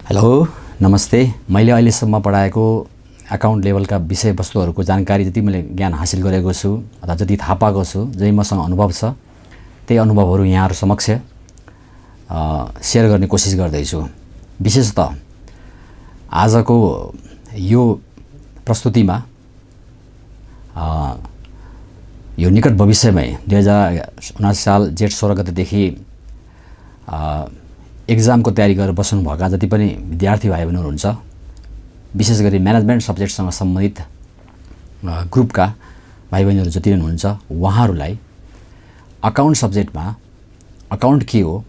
Hello नमस्ते। मैले अहिलेसम्म पढाएको अकाउन्ट लेभलका विषयवस्तुहरूको जानकारी जति मैले ज्ञान हासिल गरेको छु अथवा जति थाहा पाएको छु, जति मसँग अनुभव छ, त्यही अनुभवहरू यहाँहरू समक्ष सेयर गर्ने कोसिस गर्दैछु। विशेषतः आजको यो प्रस्तुतिमा यो निकट भविष्यमै 2079 साल जेठ 16 गतेदेखि एक्जामको तयारी गरेर बस्नुभएका जति पनि विद्यार्थी भाइ बहिनीहरू हुन्छ, विशेष गरी म्यानेजमेन्ट सब्जेक्टसँग सम्बन्धित ग्रुपका भाइ बहिनीहरू जति पनि हुनुहुन्छ, उहाँहरूलाई अकाउन्ट सब्जेक्टमा अकाउन्ट के हो,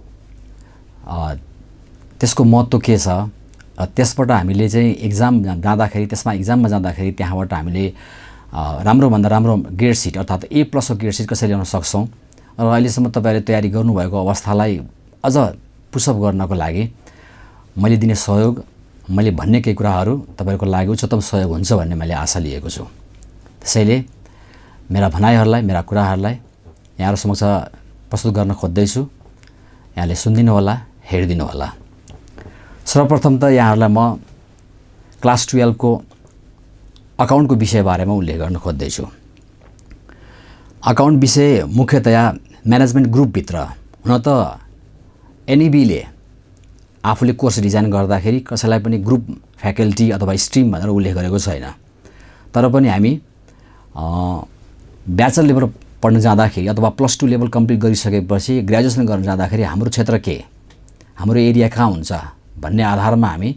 त्यसको महत्त्व के छ, त्यसबाट हामीले चाहिँ एक्जाममा जाँदाखेरि त्यहाँबाट हामीले राम्रोभन्दा राम्रो ग्रेड सिट अर्थात् A+ ग्रेड सिट कसरी ल्याउन सक्छौँ र अहिलेसम्म तपाईँहरूले तयारी गर्नुभएको अवस्थालाई अझ पुसअप गर्नको लागि मैले दिने सहयोग, मैले भन्ने केही कुराहरू तपाईँहरूको लागि उच्चतम सहयोग हुन्छ भन्ने मैले आशा लिएको छु। त्यसैले मेरा भनाइहरूलाई, मेरा कुराहरूलाई यहाँहरू समक्ष प्रस्तुत गर्न खोज्दैछु। यहाँले सुनिदिनु होला, हेरिदिनु होला। सर्वप्रथम त यहाँहरूलाई म क्लास 12 को अकाउन्टको विषयबारेमा उल्लेख गर्न खोज्दैछु। अकाउन्ट विषय मुख्यतया म्यानेजमेन्ट ग्रुपभित्र, हुन त एनईबीले आफूले कोर्स डिजाइन गर्दाखेरि कसैलाई पनि ग्रुप फ्याकल्टी अथवा स्ट्रिम भनेर उल्लेख गरेको छैन। तर पनि हामी ब्याचलर लेभल पढ्न जाँदाखेरि अथवा +2 लेभल कम्प्लिट गरिसकेपछि ग्रेजुएसन गर्न जाँदाखेरि हाम्रो क्षेत्र के, हाम्रो एरिया कहाँ हुन्छ भन्ने आधारमा हामी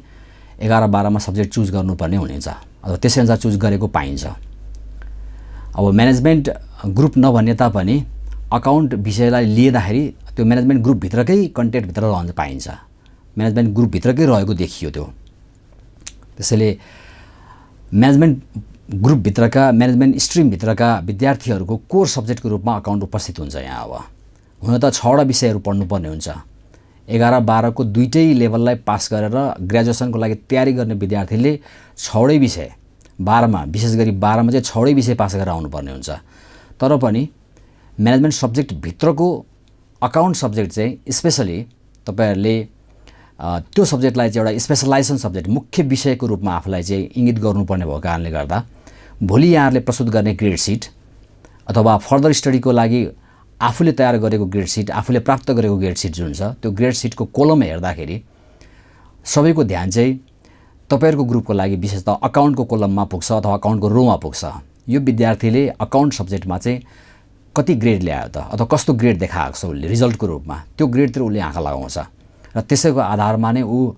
11-12मा सब्जेक्ट चुज गर्नुपर्ने हुनेछ अथवा त्यसै अनुसार चुज गरेको पाइन्छ। अब म्यानेजमेन्ट ग्रुप नभन्ने तापनि अकाउन्ट विषयलाई लिँदाखेरि त्यो म्यानेजमेन्ट ग्रुपभित्रकै कन्टेन्टभित्र रहन पाइन्छ, म्यानेजमेन्ट ग्रुपभित्रकै रहेको देखियो त्यो। त्यसैले म्यानेजमेन्ट ग्रुपभित्रका, म्यानेजमेन्ट स्ट्रिमभित्रका विद्यार्थीहरूको कोर सब्जेक्टको रूपमा अकाउन्ट उपस्थित हुन्छ यहाँ। अब हुन त 6वटा विषयहरू पढ्नुपर्ने हुन्छ। 11-12 को दुईटै लेभललाई पास गरेर ग्रेजुएसनको लागि तयारी गर्ने विद्यार्थीले 6वटै विषय 12मा, विशेष गरी 12मा चाहिँ 6वटै विषय पास गरेर आउनुपर्ने हुन्छ। तर पनि म्यानेजमेन्ट सब्जेक्टभित्रको अकाउन्ट सब्जेक्ट चाहिँ स्पेसली तपाईहरूले त्यो सब्जेक्टलाई चाहिँ एउटा स्पेसलाइजेसन सब्जेक्ट, मुख्य विषयको रूपमा आफूलाई चाहिँ इङ्गित गर्नुपर्ने भएको कारणले गर्दा भोलि यहाँहरूले प्रस्तुत गर्ने ग्रेड सिट अथवा फर्दर स्टडीको लागि आफूले तयार गरेको ग्रेड सिट, आफूले प्राप्त गरेको ग्रेड सिट जुन छ, त्यो ग्रेड सिटको कोलम हेर्दाखेरि सबैको ध्यान चाहिँ तपाईँहरूको ग्रुपको लागि विशेषतः अकाउन्टको कोलममा पुग्छ अथवा अकाउन्टको रोमा पुग्छ। यो विद्यार्थीले अकाउन्ट सब्जेक्टमा चाहिँ कति ग्रेड ल्यायो त अथवा कस्तो ग्रेड देखाएको छ उसले रिजल्टको रूपमा, त्यो ग्रेडतिर उसले आँखा लगाउँछ र त्यसैको आधारमा नै ऊ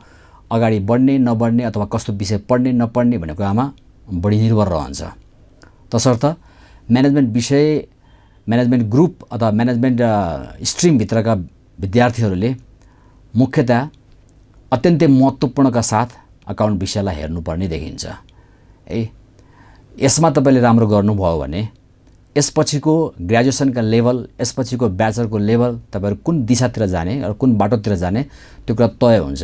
अगाडि बढ्ने नबढ्ने अथवा कस्तो विषय पढ्ने नपढ्ने भन्ने कुरामा बढी निर्भर रहन्छ। तसर्थ म्यानेजमेन्ट विषय, म्यानेजमेन्ट ग्रुप अथवा म्यानेजमेन्ट स्ट्रिमभित्रका विद्यार्थीहरूले मुख्यतया अत्यन्तै महत्त्वपूर्णका साथ अकाउन्ट विषयलाई हेर्नुपर्ने देखिन्छ। यसमा तपाईँले राम्रो गर्नुभयो भने यसपछिको ग्रेजुएसनका लेभल, यसपछिको ब्याचलरको लेभल तपाईँहरू कुन दिशातिर जाने र कुन बाटोतिर जाने त्यो कुरा तय हुन्छ।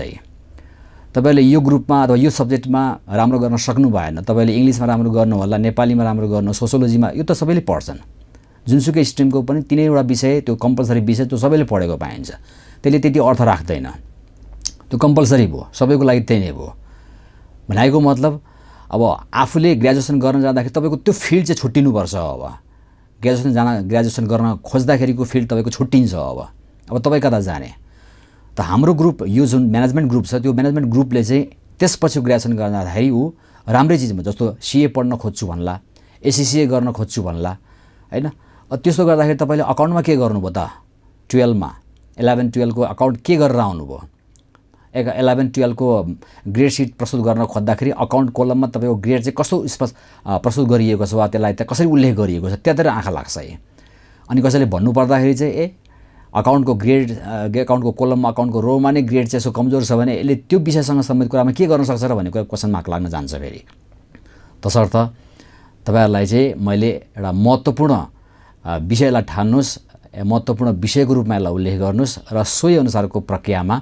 तपाईँले यो ग्रुपमा अथवा यो सब्जेक्टमा राम्रो गर्न सक्नु भएन, तपाईँले इङ्ग्लिसमा राम्रो गर्नु होला, नेपालीमा राम्रो गर्नु, सोसियोलोजीमा, यो त सबैले पढ्छन्। जुनसुकै स्ट्रिमको पनि 3वटा विषय, त्यो कम्पलसरी विषय त्यो सबैले पढेको पाइन्छ। त्यसले त्यति अर्थ राख्दैन, त्यो कम्पलसरी भयो, सबैको लागि त्यही नै भयो। भनेको मतलब अब आफूले ग्रेजुएसन गर्न जाँदाखेरि तपाईँको त्यो फिल्ड चाहिँ छुट्टिनुपर्छ। अब ग्रेजुएसन गर्न खोज्दाखेरिको फिल्ड तपाईँको छुट्टिन्छ। अब तपाईँ कता जाने त हाम्रो ग्रुप, यो जुन म्यानेजमेन्ट ग्रुप छ, त्यो म्यानेजमेन्ट ग्रुपले चाहिँ त्यसपछि ग्रेजुएसन गर्न जाँदाखेरि ऊ राम्रै चिजमा, जस्तो CA पढ्न खोज्छु भन्ला, ACCA गर्न खोज्छु भन्ला, होइन। त्यसो गर्दाखेरि तपाईँले अकाउन्टमा के गर्नुभयो त 12मा 11-12 को अकाउन्ट के गरेर आउनुभयो। 11-12 को ग्रेड सिट प्रस्तुत गर्न खोज्दाखेरि अकाउन्ट कोलममा तपाईँको ग्रेड चाहिँ कस्तो प्रस्तुत गरिएको छ वा त्यसलाई त कसरी उल्लेख गरिएको छ त्यतातिर आँखा लाग्छ। अनि कसैले भन्नुपर्दाखेरि चाहिँ अकाउन्टको ग्रेड, अकाउन्टको कोलममा, अकाउन्टको रोमा नै ग्रेड चाहिँ यसो कमजोर छ भने यसले त्यो विषयसँग सम्बन्धित कुरामा के गर्न सक्छ र भन्ने कुरा क्वेसन मार्क लाग्न जान्छ फेरि। तसर्थ तपाईँहरूलाई चाहिँ मैले एउटा महत्त्वपूर्ण विषयलाई ठान्नुहोस्, महत्त्वपूर्ण विषयको रूपमा यसलाई उल्लेख गर्नुहोस् र सोही अनुसारको प्रक्रियामा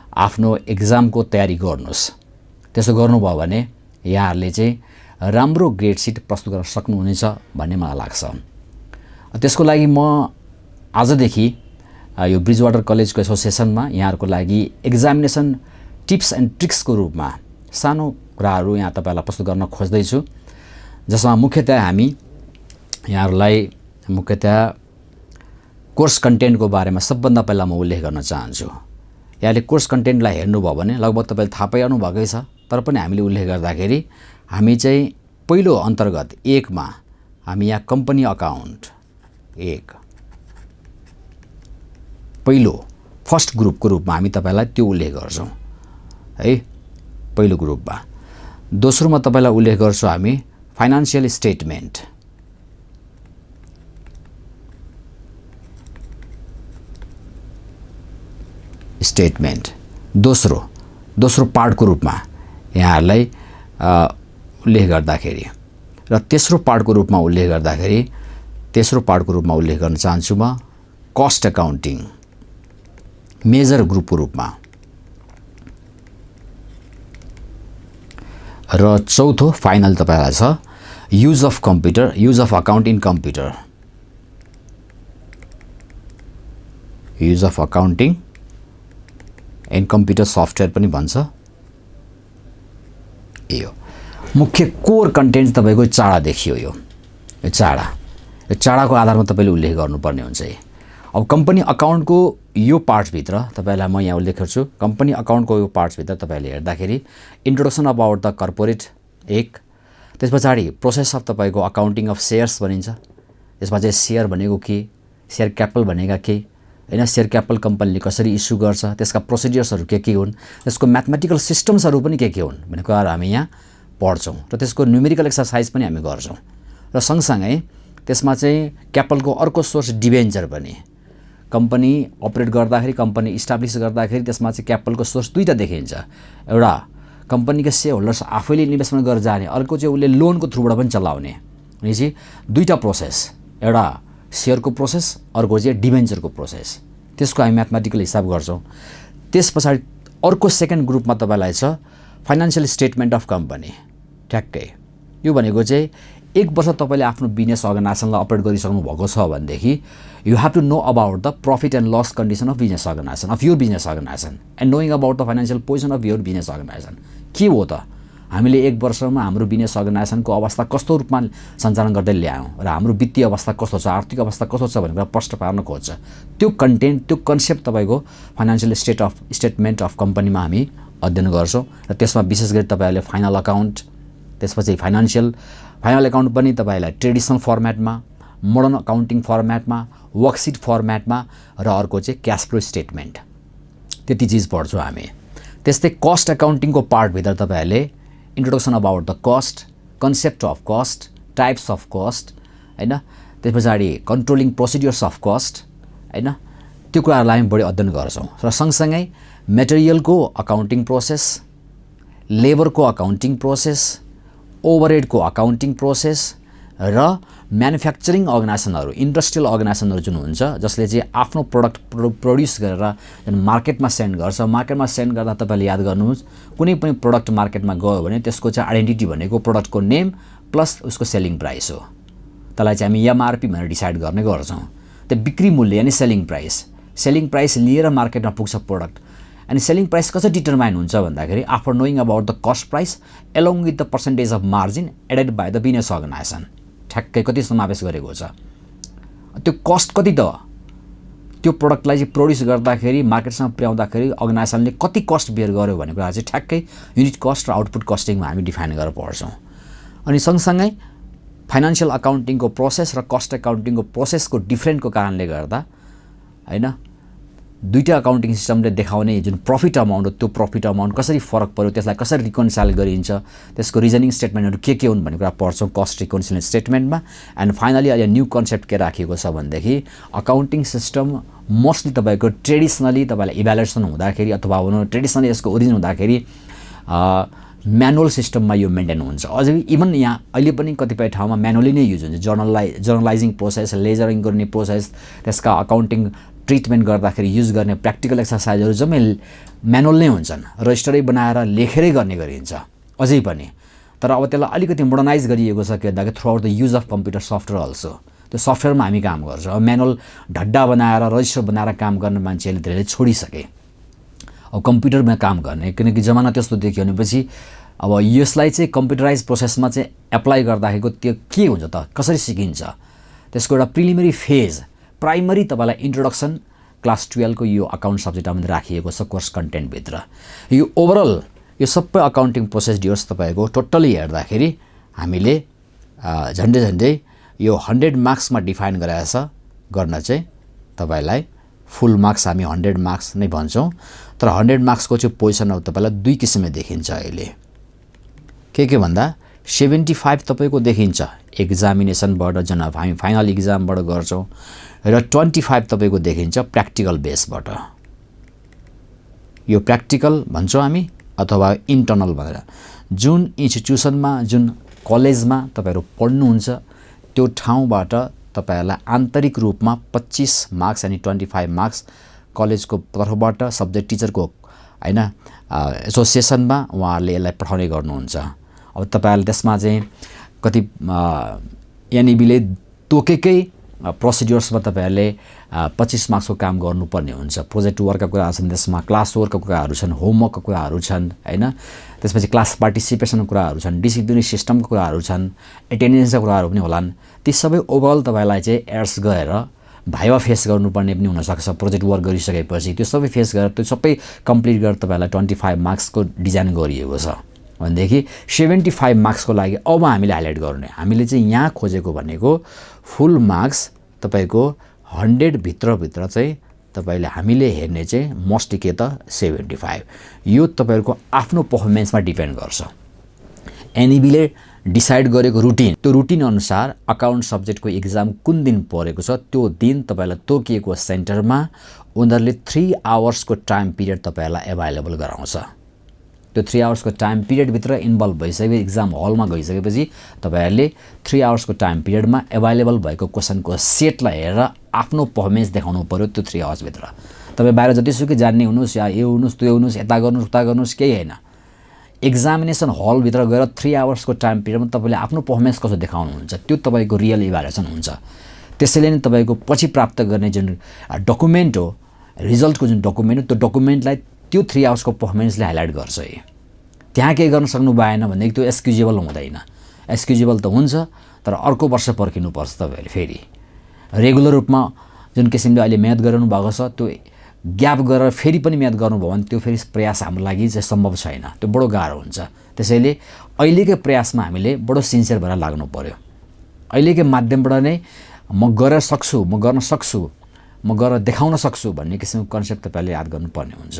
आफ्नो एक्जामको तयारी गर्नुहोस्। त्यसो गर्नुभयो भने यहाँहरूले चाहिँ राम्रो ग्रेड सिट प्रस्तुत गर्न सक्नुहुनेछ भन्ने मलाई लाग्छ। त्यसको लागि म आजदेखि यो ब्रिजवाटर कलेजको एसोसिएसनमा यहाँहरुको लागि एक्जामिनेसन टिप्स एन्ड ट्रिक्सको रूपमा सानो कुराहरू यहाँ तपाईँलाई प्रस्तुत गर्न खोज्दैछु, जसमा मुख्यतया हामी यहाँहरूलाई मुख्यतया कोर्स कन्टेन्टको बारेमा सबभन्दा पहिला म उल्लेख गर्न चाहन्छु। यहाँले कोर्स कन्टेन्टलाई हेर्नुभयो भने लगभग तपाईँले थाहा पाइरहनु भएकै छ, तर पनि हामीले उल्लेख गर्दाखेरि हामी चाहिँ पहिलो अन्तर्गत 1 मा हामी यहाँ कम्पनी अकाउन्ट 1 पहिलो फर्स्ट ग्रुपको रूपमा हामी तपाईँलाई त्यो उल्लेख गर्छौँ है, पहिलो ग्रुपमा। दोस्रोमा तपाईँलाई उल्लेख गर्छौँ हामी फाइनान्सियल स्टेटमेन्ट दोस्रो पार्टको रूपमा यहाँहरूलाई उल्लेख गर्दाखेरि, र तेस्रो पार्टको रूपमा उल्लेख गर्न चाहन्छु म कस्ट अकाउन्टिङ मेजर ग्रुपको रूपमा, र चौथो फाइनल तपाईँलाई छ use of account in computer, use of accounting and computer software पनि भन्छ। यो मुख्य कोर कन्टेन्ट तपाईँको 4 देखियो। यो चाडाको आधारमा तपाईँले उल्लेख गर्नुपर्ने हुन्छ। अब कम्पनी अकाउन्टको यो पार्ट्सभित्र तपाईँलाई म यहाँ उल्लेख गर्छु, कम्पनी अकाउन्टको यो पार्ट्सभित्र तपाईँले हेर्दाखेरि इन्ट्रोडक्सन अबाउट द कर्पोरेट 1, त्यस पछाडि प्रोसेस अफ तपाईँको अकाउन्टिङ अफ सेयर्स भनिन्छ। त्यसमा चाहिँ सेयर भनेको के, सेयर क्यापिटल भनेका के हैन, सेयर क्यापिटल कम्पनीले कसरी इस्यु गर्छ, त्यसका प्रोसिडियर्सहरू के हुन्, त्यसको म्याथमेटिकल सिस्टम्सहरू पनि के हुन् भन्ने कुराहरू हामी यहाँ पढ्छौँ, र त्यसको न्युमेरिकल एक्सरसाइज पनि हामी गर्छौँ। र सँगसँगै त्यसमा चाहिँ क्यापिटलको अर्को सोर्स डिबेन्चर पनि, कम्पनी अपरेट गर्दाखेरि, कम्पनी इस्टाब्लिस गर्दाखेरि त्यसमा चाहिँ क्यापिटलको सोर्स दुईटा देखिन्छ। एउटा कम्पनीका सेयर होल्डर्स आफैले इन्भेस्टमेन्ट गरेर जाने, अर्को चाहिँ उसले लोनको थ्रुबाट पनि चलाउने। भनेपछि दुईटा प्रोसेस, एउटा सेयरको प्रोसेस, अर्को चाहिँ डिबेन्चरको प्रोसेस, त्यसको हामी म्याथमेटिकल हिसाब गर्छौँ। त्यस पछाडि अर्को सेकेन्ड ग्रुपमा तपाईँलाई छ फाइनान्सियल स्टेटमेन्ट अफ कम्पनी। ठ्याक्कै यो भनेको चाहिँ 1 वर्ष तपाईँले आफ्नो बिजनेस अर्गनाइजेसनलाई अपरेट गरिसक्नु भएको छ भनेदेखि you have to know about the profit and loss condition of business organisation, of your business organisation, and knowing about the financial position of your business organisation. के हो त हामीले 1 वर्षमा हाम्रो बिजनेस अर्गनाइजेसनको अवस्था कस्तो रूपमा सञ्चालन गर्दै ल्यायौँ, र हाम्रो वित्तीय अवस्था कस्तो छ, आर्थिक अवस्था कस्तो छ भन्ने कुरा प्रश्न पार्न खोज्छ। त्यो कन्टेन्ट, त्यो कन्सेप्ट तपाईँको फाइनान्सियल स्टेटमेन्ट अफ कम्पनीमा हामी अध्ययन गर्छौँ, र त्यसमा विशेष गरी तपाईँहरूले फाइनल अकाउन्ट, त्यसपछि फाइनल अकाउन्ट पनि तपाईँलाई ट्रेडिसनल फर्मेटमा, मोडर्न अकाउन्टिङ फर्मेटमा, वर्कसिट फर्मेटमा, र अर्को चाहिँ क्यास फ्लो स्टेटमेन्ट, त्यति चिज पढ्छौँ हामी। त्यस्तै कस्ट अकाउन्टिङको पार्टभित्र तपाईँहरूले introduction about the cost, concept of cost, types of cost हैन, त्यस पछाडि कन्ट्रोलिङ प्रोसिड्युर्स अफ कस्ट हैन, त्यो कुराहरूलाई हामी बढी अध्ययन गर्छौँ। र सँगसँगै मेटेरियलको अकाउन्टिङ प्रोसेस, लेबरको अकाउन्टिङ प्रोसेस, ओभरहेडको अकाउन्टिङ प्रोसेस, र म्यानुफ्याक्चरिङ अर्गनाइजेसनहरू, इन्डस्ट्रियल अर्गनाइजेसनहरू जुन हुन्छ जसले चाहिँ आफ्नो प्रडक्ट प्रड्युस गरेर जुन मार्केटमा सेन्ड गर्छ, मार्केटमा सेन्ड गर्दा तपाईँले याद गर्नुहोस् कुनै पनि प्रडक्ट मार्केटमा गयो भने त्यसको चाहिँ आइडेन्टिटी भनेको प्रडक्टको नेम प्लस उसको सेलिङ प्राइस हो। त्यसलाई चाहिँ हामी एमआरपी भनेर डिसाइड गर्ने गर्छौँ। त्यो बिक्री मूल्य यानि सेलिङ प्राइस लिएर मार्केटमा पुग्छ प्रडक्ट। अनि सेलिङ प्राइस कसरी डिटरमाइन हुन्छ भन्दाखेरि after knowing about the cost price along with the percentage of margin added by the business organisation, ठ्याक्कै कति समावेश गरेको छ, त्यो कस्ट कति त, त्यो प्रडक्टलाई चाहिँ प्रड्युस गर्दाखेरि मार्केटसम्म पुर्याउँदाखेरि अर्गनाइजेसनले कति कस्ट बेयर गर्यो भन्ने कुरा चाहिँ ठ्याक्कै युनिट कस्ट र आउटपुट कस्टिङमा हामी डिफाइन गरेर पढ्छौँ। अनि सँगसँगै फाइनान्सियल अकाउन्टिङको प्रोसेस र कस्ट अकाउन्टिङको प्रोसेसको डिफ्रेन्टको कारणले गर्दा हैन, दुईटा अकाउन्टिङ सिस्टमले देखाउने जुन प्रफिट अमाउन्ट हो, त्यो प्रफिट अमाउन्ट कसरी फरक पर्यो, त्यसलाई कसरी रिकन्साइल गरिन्छ, त्यसको रिजनिङ स्टेटमेन्टहरू के हुन् भन्ने कुरा पढ्छौँ कस्ट रिकन्सिलिएसन स्टेटमेन्टमा। एन्ड फाइनली अहिले न्यू कन्सेप्ट के राखिएको छ भनेदेखि अकाउन्टिङ सिस्टम मोस्टली तपाईँको ट्रेडिसनली तपाईँलाई इभ्यालुएसन हुँदाखेरि अथवा भनौँ ट्रेडिसनली यसको ओरिजिन हुँदाखेरि म्यानुअल सिस्टममा यो मेन्टेन हुन्छ। अझै इभन यहाँ अहिले पनि कतिपय ठाउँमा म्यानुअली नै युज हुन्छ। जर्नलाइजिङ प्रोसेस, लेजरिङ गर्ने प्रोसेस, त्यसका अकाउन्टिङ ट्रिटमेन्ट गर्दाखेरि युज गर्ने प्र्याक्टिकल एक्सर्साइजहरू जम्मै म्यानुअल नै हुन्छन्, रजिस्टरै बनाएर लेखेरै गर्ने गरिन्छ अझै पनि। तर अब त्यसलाई अलिकति मोडर्नाइज गरिएको छ के भन्दाखेरि through out the use of computer software also, त्यो सफ्टवेयरमा हामी काम गर्छौँ। अब म्यानुअल ढड्डा बनाएर रजिस्टर बनाएर काम गर्ने मान्छेहरूले धेरैले छोडिसके। अब कम्प्युटरमा काम गर्ने, किनकि जमाना त्यस्तो देखियो भनेपछि अब यसलाई चाहिँ कम्प्युटराइज प्रोसेसमा चाहिँ एप्लाई गर्दाखेरिको त्यो के हुन्छ त, कसरी सिकिन्छ, त्यसको एउटा प्रिलिमिनरी फेज, प्राइमरी तपाईँलाई इन्ट्रोडक्सन क्लास 12 को यो अकाउन्ट सब्जेक्टमा राखिएको छ कोर्स कन्टेन्टभित्र। यो ओभरअल यो सबै अकाउन्टिङ प्रोसिड्युर्स तपाईँको टोटली हेर्दाखेरि हामीले झन्डै यो 100 मार्क्समा डिफाइन गराएछ गर्न चाहिँ तपाईँलाई फुल मार्क्स हामी 100 मार्क्स नै भन्छौँ, तर 100 मार्क्सको चाहिँ पोजिसन अब तपाईँलाई दुई किसिमले देखिन्छ अहिले। के भन्दा 75 तपाईँको देखिन्छ एक्जामिनेसनबाट जुन हामी फाइनल इक्जामबाट गर्छौँ, र 25 तपाईँको देखिन्छ प्र्याक्टिकल बेसबाट। यो प्र्याक्टिकल भन्छौँ हामी अथवा इन्टर्नल भनेर। जुन इन्स्टिट्युसनमा जुन कलेजमा तपाईँहरू पढ्नुहुन्छ त्यो ठाउँबाट तपाईँहरूलाई आन्तरिक रूपमा 25 मार्क्स यानि 25 मार्क्स कलेजको तर्फबाट सब्जेक्ट टिचरको हैन एसोसिएसनमा उहाँहरूले यसलाई पठाउने गर्नुहुन्छ। अब तपाईँहरूले त्यसमा चाहिँ कति एनइबीले तोकेकै प्रोसिड्युर्समा तपाईँहरूले 25 मार्क्सको काम गर्नुपर्ने हुन्छ। प्रोजेक्ट वर्कका कुराहरू छन्, त्यसमा क्लास वर्कका कुराहरू छन्, होमवर्कका कुराहरू छन् हैन, त्यसपछि क्लास पार्टिसिपेसनको कुराहरू छन्, डिसिप्लिनरी सिस्टमको कुराहरू छन्, एटेन्डेन्सका कुराहरू पनि होलान्। ती सबै ओभरअल तपाईँलाई चाहिँ एड्स गएर भाइवा फेस गर्नुपर्ने पनि हुनसक्छ। प्रोजेक्ट वर्क गरिसकेपछि त्यो सबै फेस गरेर त्यो सबै कम्प्लिट गरेर तपाईँलाई 25 मार्क्सको डिजाइन गरिएको छ भनेदेखि 75 मार्क्सको लागि अब हामीले हाइलाइट गर्ने, हामीले चाहिँ यहाँ खोजेको भनेको फुल मार्क्स तपाईँको 100 भित्र चाहिँ तपाईँले हामीले हेर्ने चाहिँ मोस्टली के त 75। यो तपाईँहरूको आफ्नो पर्फर्मेन्समा डिपेन्ड गर्छ। एनइबीले डिसाइड गरेको रुटिन, त्यो रुटिन अनुसार अकाउन्ट सब्जेक्टको इक्जाम कुन दिन परेको छ त्यो दिन तपाईँलाई तोकिएको सेन्टरमा उनीहरूले 3 आवर्सको टाइम पिरियड तपाईँहरूलाई एभाइलेबल गराउँछ। त्यो 3 आवर्सको टाइम पिरियडभित्र इन्भल्भ भइसकेपछि इक्जाम हलमा गइसकेपछि तपाईँहरूले 3 आवर्सको टाइम पिरियडमा एभाइलेबल भएको क्वेसनको सेटलाई हेरेर आफ्नो पर्फर्मेन्स देखाउनु पर्यो। त्यो 3 आवर्सभित्र तपाईँ बाहिर जतिसुकै जान्ने हुनुहोस् या यो हुनुहोस् त्यो हुनुहोस् यता गर्नुहोस् उता गर्नुहोस् केही होइन, एक्जामिनेसन हलभित्र गएर 3 आवर्सको टाइम पिरियडमा तपाईँले आफ्नो पर्फर्मेन्स कसो देखाउनुहुन्छ त्यो तपाईँको रियल इभ्यालुएसन हुन्छ। त्यसैले नै तपाईँको पछि प्राप्त गर्ने जुन डकुमेन्ट हो, रिजल्टको जुन डकुमेन्ट हो, त्यो डकुमेन्टलाई त्यो 3 आवर्सको पर्फर्मेन्सले हाइलाइट गर्छ। त्यहाँ केही गर्न सक्नु भएन भनेदेखि त्यो एक्सक्युजेबल हुँदैन। एक्सक्युजेबल त हुन्छ तर अर्को वर्ष पर्खिनुपर्छ तपाईँहरूले। फेरि रेगुलर रूपमा जुन किसिमले अहिले म्याथ गराउनु भएको छ त्यो ग्याप गरेर फेरि पनि म्याथ गर्नुभयो भने त्यो फेरि प्रयास हाम्रो लागि चाहिँ सम्भव छैन, त्यो बडो गाह्रो हुन्छ। त्यसैले अहिलेकै प्रयासमा हामीले बडो सिन्सियर भएर लाग्नु पर्यो। अहिलेकै माध्यमबाट नै म गरेर सक्छु, म गर्न सक्छु, म गरेर देखाउन सक्छु भन्ने किसिमको कन्सेप्ट तपाईँले याद गर्नुपर्ने हुन्छ।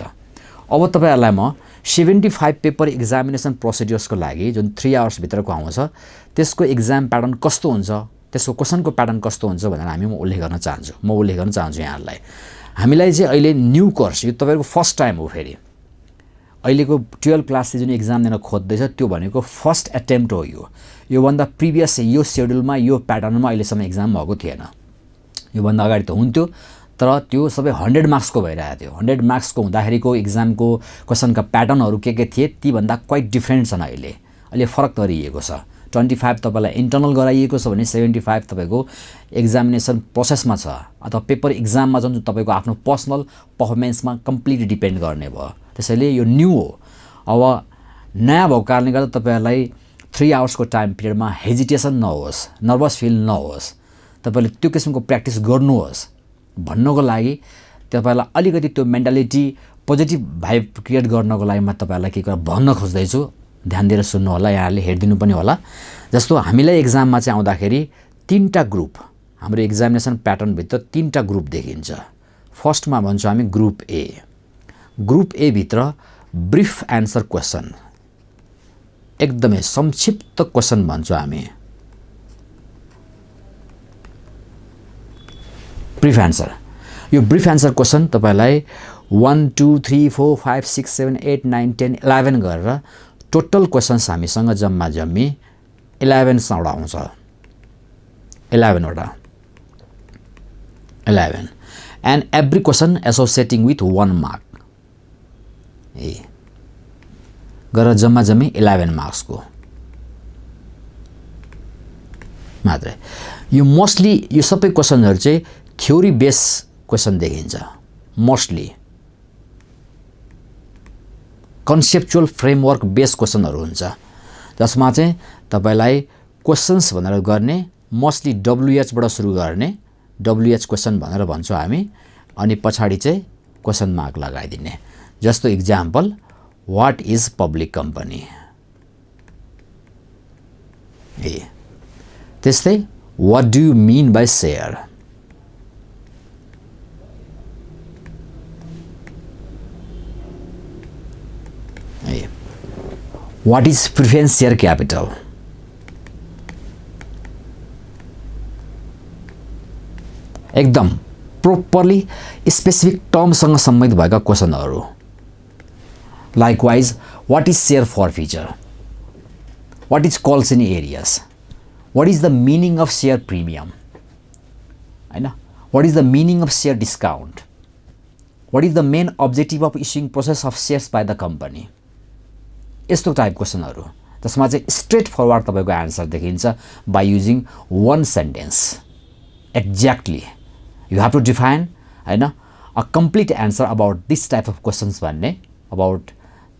अब तपाईँहरूलाई म 75 पेपर एक्जामिनेसन प्रोसिड्युर्सको लागि जुन 3 आवर्सभित्रको आउँछ त्यसको एक्जाम प्याटर्न कस्तो हुन्छ, त्यसको क्वेसनको प्याटर्न कस्तो हुन्छ भनेर म उल्लेख गर्न चाहन्छु यहाँहरूलाई। हामीलाई चाहिँ अहिले न्यू कोर्स, यो तपाईँको फर्स्ट टाइम हो। फेरि अहिलेको 12 क्लासले जुन एक्जाम दिन खोज्दैछ त्यो भनेको फर्स्ट एटेम्प्ट हो। योभन्दा प्रिभियस यो सेड्युलमा यो प्याटर्नमा अहिलेसम्म एक्जाम भएको थिएन। योभन्दा अगाडि त हुन्थ्यो तर त्यो सबै 100 मार्क्सको भइरहेको थियो। 100 मार्क्सको हुँदाखेरिको एक्जामको क्वेसनका प्याटर्नहरू के थिए तीभन्दा क्वाइट डिफ्रेन्ट छन्। अहिले फरक गरिएको छ। 25 तपाईँलाई इन्टर्नल गराइएको छ भने 75 तपाईँको एक्जामिनेसन प्रोसेसमा छ अथवा पेपर एक्जाममा जुन तपाईँको आफ्नो पर्सनल पर्फर्मेन्समा कम्प्लिट डिपेन्ड गर्ने भयो। त्यसैले यो न्यू हो। अब नयाँ भएको कारणले गर्दा तपाईँहरूलाई 3 आवर्सको टाइम पिरियडमा हेजिटेसन नहोस्, नर्भस फिल नहोस्, तपाईँले त्यो किसिमको प्र्याक्टिस गर्नुहोस् भन्नको लागि तपाईँलाई अलिकति त्यो मेन्टालिटी पोजिटिभ भाइब क्रिएट गर्नको लागि म तपाईँहरूलाई के कुरा भन्न खोज्दैछु। ध्यान दिएर सुन्नु होला, यहाँहरूले हेरिदिनु पनि होला। जस्तो हामीलाई एक्जाममा चाहिँ आउँदाखेरि 3टा ग्रुप, हाम्रो एक्जामिनेसन प्याटर्नभित्र 3टा ग्रुप देखिन्छ। फर्स्टमा भन्छौँ हामी ग्रुप ए। ग्रुप ए भित्र ब्रिफ एन्सर क्वेसन, एकदमै संक्षिप्त क्वेसन भन्छौँ हामी, ब्रिफ एन्सर। यो ब्रिफ एन्सर क्वेसन तपाईँलाई 1 2 3 4 5 6 7 8 9 10 11 गरेर टोटल क्वेसन्स हामीसँग जम्मी 11वटा आउँछ। 11 and every question associating with 1 mark गरेर जम्मी 11 मार्क्सको मात्रै। यो मोस्टली यो सबै क्वेसनहरू चाहिँ थ्योरी बेस क्वेसन देखिन्छ मोस्टली। कन्सेप्चुअल फ्रेमवर्क बेस्ड क्वेसनहरू हुन्छ जसमा चाहिँ तपाईलाई क्वेसन्स भनेर गर्ने मोस्टली WH बाट सुरु गर्ने WH क्वेसन भनेर भन्छौँ हामी अनि पछाडी चाहिँ क्वेसन मार्क लगाइदिने जस्तो example what is public company ए त्यस्तै what do you mean by share ए what is preference share capital एकदम प्रोपरली स्पेसिफिक टर्मसँग सम्बन्धित भएका क्वेसनहरू likewise what is share for future what is calls in arrears what is the meaning of share premium हैन what is the meaning of share discount what is the main objective of issuing process of shares by the company यस्तो type क्वेसनहरू जसमा चाहिँ straight forward तपाईँको answer देखिन्छ by using one sentence exactly you have to define हैन a complete answer about this type of questions भन्ने about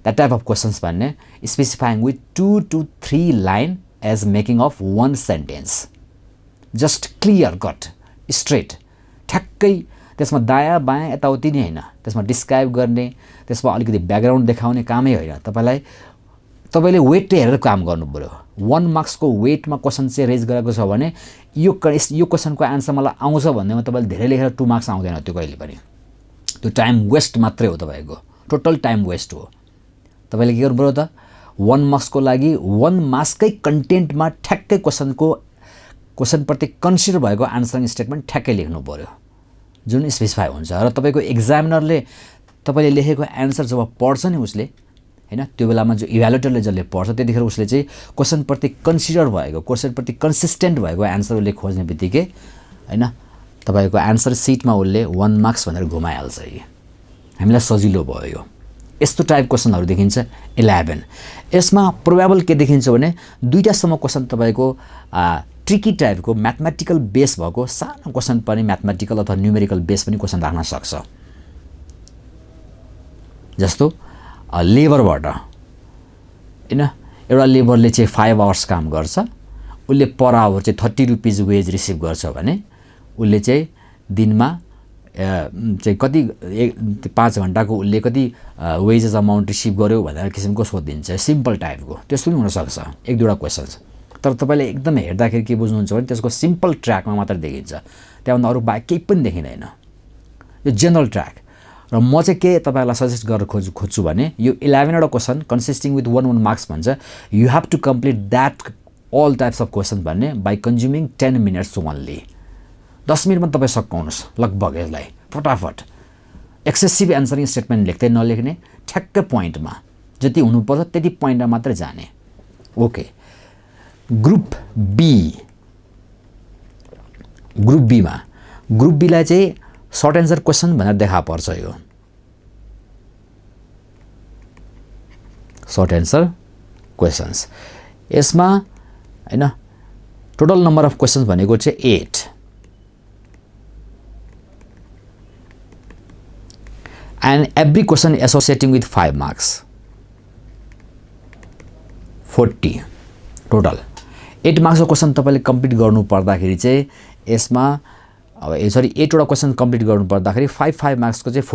that type of questions भन्ने specifying with 2 to 3 line as making of one sentence just clear cut straight ठ्याक्कै त्यसमा दायाँ बायाँ यताउति नै हैन त्यसमा डिस्क्राइब गर्ने त्यसमा अलिकति ब्याकग्राउन्ड देखाउने कामै हैन तपाईले वेट हेरेर काम गर्नु पर्यो 1 मार्क्स को वेटमा क्वेसन चाहिँ रेज गरेको छ भने यो क्वेसनको आन्सर मलाई आउँछ भन्दैमा तपाईले धेरै लेखेर 2 मार्क्स आउँदैन त्यो कहिले पनि त्यो टाइम वेस्ट मात्रै हो तपाईको टोटल टाइम वेस्ट हो तपाईले के गर्नु पर्यो त 1 मार्क्स को लागि 1 मार्क्स कै कन्टेन्टमा ठ्याक्कै क्वेसन प्रति कन्सिडर भएको आन्सरिङ स्टेटमेन्ट ठ्याक्कै लेख्नु पर्यो जुन स्पेसिफाई हुन्छ र तपाईको एक्जामिनरले तपाईले लेखेको आन्सर जब पढ्छ नि उसले हैन त्यो बेलामा जो इभ्यालुएटरले जसले पढ्छ त्यतिखेर उसले चाहिँ क्वेसन प्रति कन्सिडर भएको क्वेसन प्रति कन्सिस्टेन्ट भएको आन्सर उसले खोज्ने बित्तिकै हैन तपाईको आन्सर सिटमा उसले 1 मार्क्स भनेर घुमाइहाल्छ हामीलाई सजिलो भयो यो यस्तो टाइप क्वेसनहरू देखिन्छ 11 यसमा प्रोबेबल के देखिन्छ भने दुईटासम्म क्वेसन तपाईको ट्रिकी टाइपको म्याथमेटिकल बेस भएको सानो क्वेसन पनि म्याथमेटिकल अथवा न्यूमेरिकल बेस पनि क्वेसन राख्न सक्छ जस्तो लेबरबाट हैन एउटा लेबरले चाहिँ 5 आवर्स काम गर्छ उसले पर आवर चाहिँ 30 रुपैयाँ वेज रिसिभ गर्छ भने उसले चाहिँ दिनमा चाहिँ कति 5 घण्टाको उसले कति वेजेस अमाउन्ट रिसिभ गर्यो भनेर किसिमको सोधिन्छ सिम्पल टाइपको त्यस्तो पनि हुन सक्छ एक दुईवटा क्वेशन्स तर तपाईले एकदम हेर्दाखेरि के बुझ्नुहुन्छ भने त्यसको सिम्पल ट्र्याकमा मात्र देखिन्छ त्यहाँभन्दा अरु बाहेक केही पनि देखिँदैन यो जनरल ट्र्याक र म चाहिँ के तपाईलाई सजेस्ट गर्न खोज्छु भने यो 11 वटा क्वेशन कन्सिस्टिङ विथ 1 मार्क्स भन्छ you have to complete that all types of question भन्ने बाइ कन्ज्युमिङ 10 मिनट्स ओन्ली 10 मिनेटमा तपाई सकाउनुस् लगभग यसलाई फटाफट एक्सेसिभ एन्सरिङ स्टेटमेन्ट लेख्दै नलेख्ने ठ्याक्कै पोइन्टमा जति हुनुपर्छ त्यति पोइन्टमा मात्र जाने ओके ग्रुप बी मा ग्रुप बी लाई चाहिँ सर्ट एन्सर क्वेशन भनेर देखा पर्छ यो सर्ट एन्सर क्वेशन्स यसमा हैन टोटल नम्बर अफ क्वेशन्स भनेको चाहिँ 8 and every question associating with 5 marks 40 total 8 marks को क्वेशन तपाईले कम्प्लिट गर्नु पर्दाखेरि चाहिँ यसमा अब सरी 8 वटा क्वेशन कम्प्लिट गर्नु पर्दाखेरि 5 मार्क्स को चाहिँ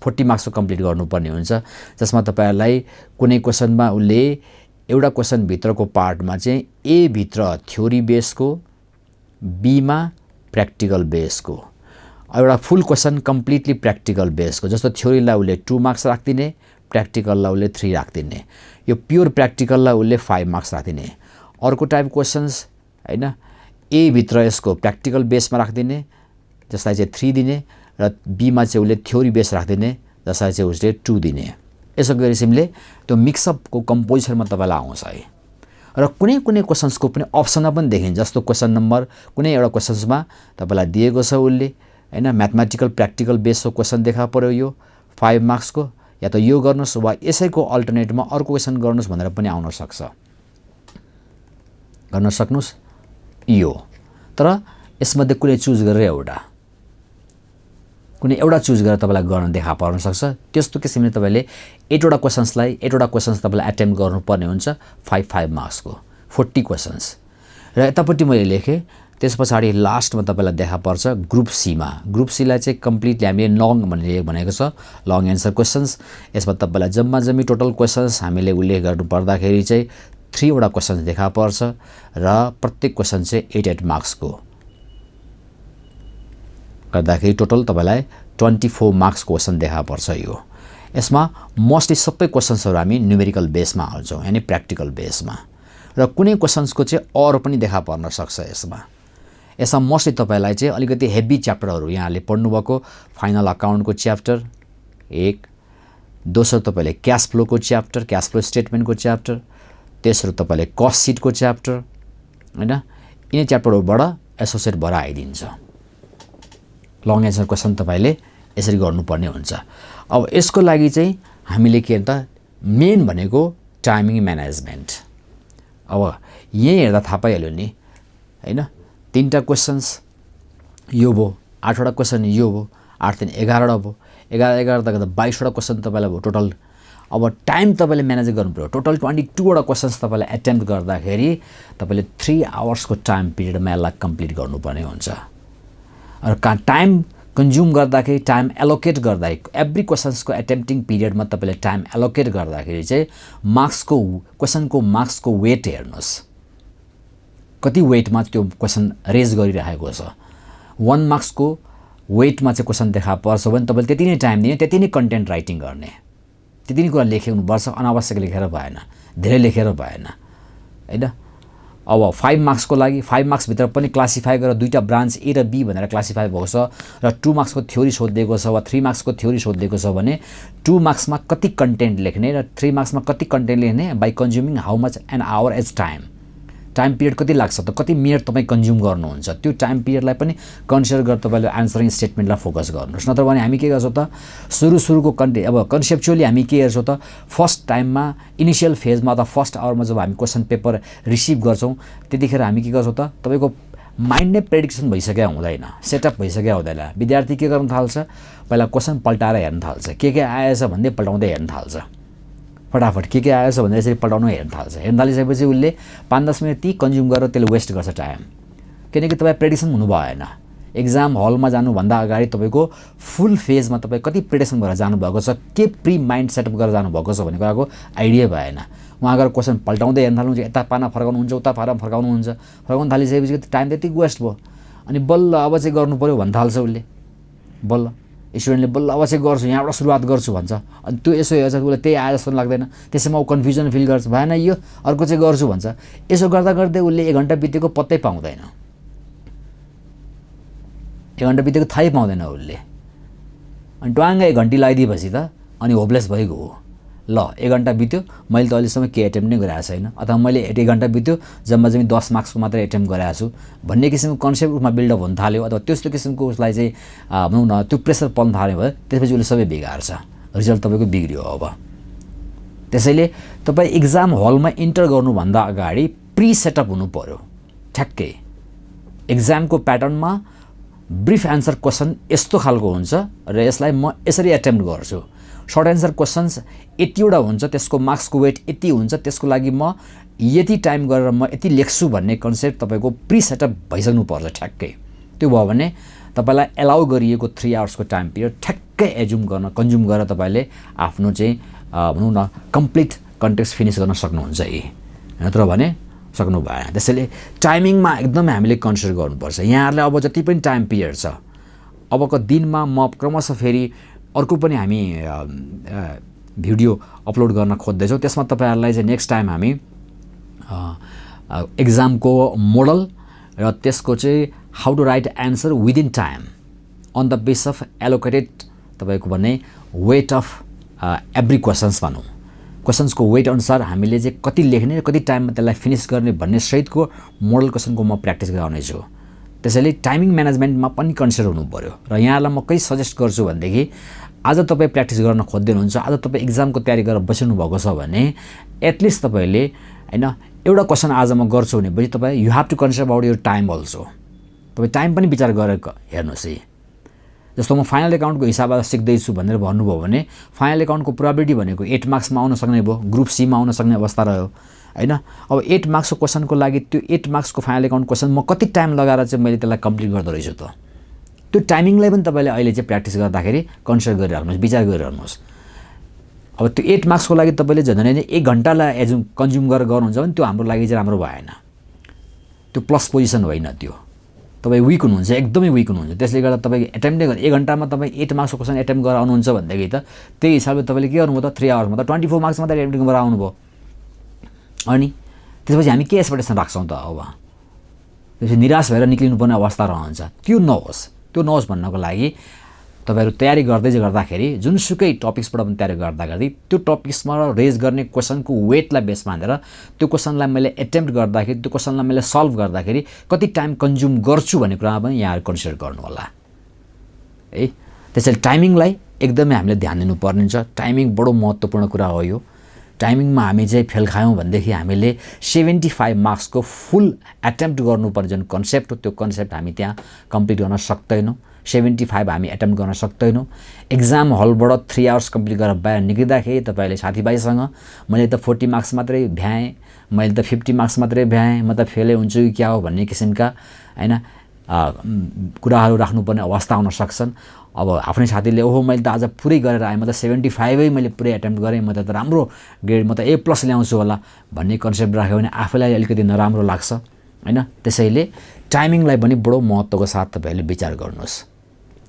40 मार्क्स को कम्प्लिट गर्नुपर्ने हुन्छ जसमा तपाईहरुलाई कुनै क्वेशनमा उले एउटा क्वेशन भित्रको पार्टमा चाहिँ ए भित्र थ्योरी बेसको बी मा प्र्याक्टिकल बेसको एउटा फुल क्वेशन कम्प्लिटली प्र्याक्टिकल बेसको जस्तो थ्योरीलाई उले 2 मार्क्स राख्दिने प्र्याक्टिकललाई उले 3 राख्दिने यो प्योर प्र्याक्टिकललाई उले 5 मार्क्स राख्दिने अर्को टाइप क्वेशन्स हैन ए भित्र यसको प्र्याक्टिकल बेसमा राख्दिने जसलाई चाहिँ 3 दिने र बी मा चाहिँ उले थ्योरी बेस राख्दिने जसलाई चाहिँ उसले 2 दिने यसो गरिसिमले त्यो मिक्सअप को कम्पोजिसनमा तपाईलाई आउँछ है र कुनै क्वेशन्सको पनि अप्सनमा पनि देखिन्छ जस्तो क्वेशन नम्बर कुनै एउटा क्वेशन्समा तपाईलाई दिएको छ उले हैन म्याथमेटिकल प्र्याक्टिकल बेसको क्वेशन देखा पर्यो यो 5 मार्क्स को या त यो गर्नुस् वा यसैको अल्टरनेटमा अर्को क्वेशन गर्नुस् भनेर पनि आउन सक्छ गर्न सक्नुस् यो तर यसमध्ये कुनै चुज गरेर एउटा कुनै एउटा चुज गरेर तपाईँलाई गर्न देखा पर्न सक्छ। त्यस्तो किसिमले तपाईँले 8वटा क्वेसन्सलाई 8वटा क्वेसन्स तपाईँलाई एटेम्प्ट गर्नुपर्ने हुन्छ 5 मार्क्सको 40 क्वेसन्स। र यतापट्टि मैले लेखेँ त्यस पछाडि लास्टमा तपाईँलाई देखा पर्छ ग्रुप सीमा। ग्रुप सीलाई चाहिँ कम्प्लिटली हामीले लङ भनेको छ, लङ एन्सर क्वेसन्स। यसमा तपाईँलाई जम्मी टोटल क्वेसन्स हामीले उल्लेख गर्नु पर्दाखेरि चाहिँ 3वटा क्वेसन्स देखा पर्छ र प्रत्येक क्वेसन चाहिँ 8 मार्क्सको गर्दाखेरि टोटल तपाईँलाई 24 मार्क्स क्वेसन देखा पर्छ यो। यसमा मोस्टली सबै क्वेसन्सहरू हामी न्युमेरिकल बेसमा हाल्छौँ, यानि प्र्याक्टिकल बेसमा। र कुनै क्वेसन्सको चाहिँ अरू पनि देखा पर्न सक्छ यसमा मोस्टली तपाईँलाई चाहिँ अलिकति हेभी च्याप्टरहरू यहाँले पढ्नुभएको फाइनल अकाउन्टको च्याप्टर 1, दोस्रो तपाईँले क्यास फ्लोको च्याप्टर, क्यास फ्लो स्टेटमेन्टको च्याप्टर, तेस्रो तपाईँले कस्ट सिटको च्याप्टर, हैन, यिनै च्याप्टरहरूबाट एसोसिएट भएर आइदिन्छ। लङ एन्सर क्वेसन तपाईँले यसरी गर्नुपर्ने हुन्छ। अब यसको लागि चाहिँ हामीले के त मेन भनेको टाइमिङ म्यानेजमेन्ट। अब यही हेर्दा थाहा पाइहाल्यो नि हैन, 3टा क्वेसन्स यो भयो, 8वटा क्वेसन यो भयो, 8 3 11वटा भयो, 11 तक 22वटा क्वेसन तपाईँलाई भयो टोटल। अब टाइम तपाईँले म्यानेज गर्नुपऱ्यो। टोटल 22वटा क्वेसन्स तपाईँले एटेम्प्ट गर्दाखेरि तपाईँले 3 आवर्सको टाइम पिरियडमा यसलाई कम्प्लिट गर्नुपर्ने हुन्छ। र टाइम कन्ज्युम गर्दाखेरि, टाइम एलोकेट गर्दाखेरि, एभ्री क्वेसन्सको एटेम्प्टिङ पिरियडमा तपाईँले टाइम एलोकेट गर्दाखेरि चाहिँ क्वेसनको मार्क्सको वेट हेर्नुहोस्, कति वेटमा त्यो क्वेसन रेज गरिरहेको छ। 1 मार्क्सको वेटमा चाहिँ क्वेसन देखा पर्छ भने तपाईँले त्यति नै टाइम दिने, त्यति नै कन्टेन्ट राइटिङ गर्ने, त्यति नै कुरा लेख्नुपर्छ। अनावश्यक लेखेर भएन, धेरै लेखेर भएन हैन। अब 5 मार्क्सको लागि 5 मार्क्सभित्र पनि क्लासिफाई गरेर 2टा ब्रान्च ए र बी भनेर क्लासिफाई भएको छ र 2 मार्क्सको थ्योरी सोधिएको छ वा 3 मार्क्सको थ्योरी सोधिएको छ भने 2 मार्क्समा कति कन्टेन्ट लेख्ने र 3 मार्क्समा कति कन्टेन्ट लेख्ने by consuming how much an hour as time period कति लाग्छ त, कति मिनट तपाईँ कन्ज्युम गर्नुहुन्छ, त्यो टाइम पिरियडलाई पनि कन्सिडर गरेर तपाईँले एन्सरिङ स्टेटमेन्टलाई फोकस गर्नुहोस्। नत्र भने हामी के गर्छौँ त सुरुको कन्सेप्चुअली हामी के गर्छौँ त फर्स्ट टाइममा इनिसियल फेजमा अथवा फर्स्ट आवरमा जब हामी क्वेसन पेपर रिसिभ गर्छौँ त्यतिखेर हामी के गर्छौँ त तपाईँको माइन्ड नै प्रेडिक्सन भइसकेको हुँदैन, सेटअप भइसकेको हुँदैन। विद्यार्थी के गर्न थाल्छ, पहिला क्वेसन पल्टाएर हेर्न थाल्छ, के आएछ भन्दै पल्टाउँदै हेर्न थाल्छ, फटाफट के आएछ भनेर यसरी पल्टाउनु हेर्न थाल्छ। हेर्न थालिसकेपछि उसले 5-10 मिनट ती कन्ज्युम गरेर त्यसले वेस्ट गर्छ टाइम, किनकि तपाईँ प्रेडिक्सन हुनु भएन। एक्जाम हलमा जानुभन्दा अगाडि तपाईँको फुल फेजमा तपाईँ कति प्रिपरेसन भएर जानुभएको छ, के प्री माइन्ड सेटअप गरेर जानुभएको छ भन्ने कुराको आइडिया भएन। उहाँ गएर क्वेसन पल्टाउँदै हेर्न थाल्नुहुन्छ, यता पाना फर्काउनुहुन्छ, उता पाना फर्काउन थालिसकेपछि टाइम त्यति वेस्ट भयो। अनि बल्ल अब चाहिँ गर्नु पऱ्यो भन्न थाल्छ उसले, बल्ल स्टुडेन्टले बल्ल अब चाहिँ गर्छु, यहाँबाट सुरुवात गर्छु भन्छ। अनि त्यो यसो हेर्छ उसले त्यही आए जस्तो लाग्दैन, त्यसैमा ऊ कन्फ्युजन फिल गर्छ, भएन यो अर्को चाहिँ गर्छु भन्छ। यसो गर्दा गर्दै उसले 1 घन्टा बितेको पत्तै पाउँदैन, 1 घन्टा बितेको थाहै पाउँदैन उसले। अनि ट्वाङ्ग 1 घन्टी लगाइदिएपछि त अनि होपलेस भइगयो हो। ल 1 घन्टा बित्यो, मैले त अहिलेसम्म केही एटेम्प्ट नै गरेको छैन, अथवा मैले 1 घन्टा बित्यो जम्मा 10 मार्क्सको मात्रै एटेम्प्ट गरेको छु भन्ने किसिमको कन्सेप्ट उसमा बिल्डअप हुन थाल्यो, अथवा त्यस्तो किसिमको उसलाई चाहिँ भनौँ न त्यो प्रेसर पर्न थाल्यो भयो, त्यसपछि उसले सबै बिगार्छ, रिजल्ट तपाईँको बिग्रियो। अब त्यसैले तपाईँ इक्जाम हलमा इन्टर गर्नुभन्दा अगाडि प्री सेटअप हुनु पर्यो ठ्याक्कै। इक्जामको प्याटर्नमा ब्रिफ एन्सर क्वेसन यस्तो खालको हुन्छ र यसलाई म यसरी एटेम्प्ट गर्छु। सर्ट एन्सर क्वेसन्स 80वटा हुन्छ, त्यसको मार्क्सको वेट यति हुन्छ, त्यसको लागि म यति टाइम गरेर म यति लेख्छु भन्ने कन्सेप्ट तपाईँको प्री सेटअप भइसक्नुपर्छ ठ्याक्कै। त्यो भयो भने तपाईँलाई एलाउ गरिएको 3 आवर्सको टाइम पिरियड ठ्याक्कै कन्ज्युम गरेर तपाईँले आफ्नो चाहिँ भनौँ न कम्प्लिट कन्टेक्स्ट फिनिस गर्न सक्नुहुन्छ यी, नत्र भने सक्नु भएन। त्यसैले टाइमिङमा एकदमै हामीले कन्सिडर गर्नुपर्छ। यहाँहरूले अब जति पनि टाइम पिरियड छ अबको दिनमा म क्रमशः फेरि अर्को पनि हामी भिडियो अपलोड गर्न खोज्दैछौँ, त्यसमा तपाईँहरूलाई चाहिँ नेक्स्ट टाइम हामी एक्जामको मोडल र त्यसको चाहिँ how to write answer within time on the base of allocated तपाईँको भने वेट अफ एभ्री क्वेसन्स भनौँ, क्वेसन्सको वेट अनुसार हामीले चाहिँ कति लेख्ने र कति टाइममा त्यसलाई फिनिस गर्ने भन्ने सहितको मोडल क्वेसनको म प्र्याक्टिस गराउनेछु। त्यसैले टाइमिङ म्यानेजमेन्टमा पनि कन्सिडर हुनु पर्यो। र यहाँलाई म के सजेस्ट गर्छु भनेदेखि आज तपाईँ प्र्याक्टिस गर्न खोज्दै हुनुहुन्छ, आज तपाईँ एक्जामको तयारी गरेर बसिनु भएको छ भने एटलिस्ट तपाईँले हैन एउटा क्वेसन आज म गर्छु भनेपछि तपाईँ you have to consider about your time also. तपाईँ टाइम पनि विचार गरेर हेर्नुहोस् है। जस्तो म फाइनल एकाउन्टको हिसाब आज सिक्दैछु भनेर भन्नुभयो भने फाइनल एकाउन्टको प्रोबेबिलिटी भनेको 8 मार्क्समा आउन सक्ने भयो, ग्रुप सीमा आउन सक्ने अवस्था रह्यो हैन। अब 8 मार्क्सको क्वेसनको लागि त्यो 8 मार्क्सको फाइनल एकाउन्ट क्वेसन म कति टाइम लगाएर चाहिँ मैले त्यसलाई कम्प्लिट गर्दो रहेछु त, त्यो टाइमिङलाई पनि तपाईँले अहिले चाहिँ प्र्याक्टिस गर्दाखेरि कन्सिडर गरिराख्नुहोस्, विचार गरिराख्नुहोस्। अब त्यो 8 मार्क्सको लागि तपाईँले झन् 1 घन्टालाई कन्ज्युम गरेर गर्नुहुन्छ भने त्यो हाम्रो लागि चाहिँ राम्रो भएन, त्यो प्लस पोजिसन होइन, त्यो तपाईँ विक हुनुहुन्छ, एकदमै विक हुनुहुन्छ। त्यसले गर्दा तपाईँ एटेम्प्टै गर्नु 1 घन्टामा तपाईँ 8 मार्क्सको क्वेसन एटेम्प्ट गरेर आउनुहुन्छ भनेदेखि त त्यही हिसाबले तपाईँले के गर्नुभयो त 3 आवर्समा त 24 मार्क्स मात्रै एटेम्प्ट गरेर आउनुभयो। अनि त्यसपछि हामी के एक्सपेक्टेसन राख्छौँ त, अब त्यसपछि निराश भएर निक्लिनुपर्ने अवस्था रहन्छ। त्यो नहोस् भन्नको लागि तपाईँहरू तयारी गर्दाखेरि जुनसुकै टपिक्सबाट पनि तयारी गर्दाखेरि त्यो टपिक्समा रेज गर्ने क्वेसनको वेटलाई बेस मानेर त्यो क्वेसनलाई मैले एटेम्प्ट गर्दाखेरि, त्यो क्वेसनलाई मैले सल्भ गर्दाखेरि कति टाइम कन्ज्युम गर्छु भन्ने कुरामा पनि यहाँहरू कन्सिडर गर्नु होला है। त्यसैले टाइमिङलाई एकदमै हामीले ध्यान दिनुपर्ने छ। टाइमिङ बडो महत्त्वपूर्ण कुरा हो। यो टाइमिङमा हामी चाहिँ फेल खायौँ भनेदेखि हामीले 75 मार्क्सको फुल एटेम्प्ट गर्नुपर्ने जुन कन्सेप्ट हो त्यो कन्सेप्ट हामी त्यहाँ कम्प्लिट गर्न सक्दैनौँ। 75 हामी एटेम्प्ट गर्न सक्दैनौँ। एक्जाम हलबाट 3 आवर्स कम्प्लिट गरेर बाहिर निक्लिँदाखेरि तपाईँले साथीभाइसँग मैले त 40 मार्क्स मात्रै भ्याएँ, मैले त 50 मार्क्स मात्रै भ्याएँ, म त फेलै हुन्छु कि क्या हो भन्ने किसिमका हैन कुराहरू राख्नुपर्ने अवस्था आउन सक्छन्। अब आफ्नै साथीले ओहो मैले त आज पुरै गरेर आएँ, म त 75 मैले पुरै एटेम्प्ट गरेँ, म त राम्रो ग्रेड, म त A+ ल्याउँछु होला भन्ने कन्सेप्ट राख्यो भने आफैलाई अलिकति नराम्रो लाग्छ हैन। त्यसैले टाइमिङलाई पनि बडो महत्त्वको साथ तपाईँहरूले विचार गर्नुहोस्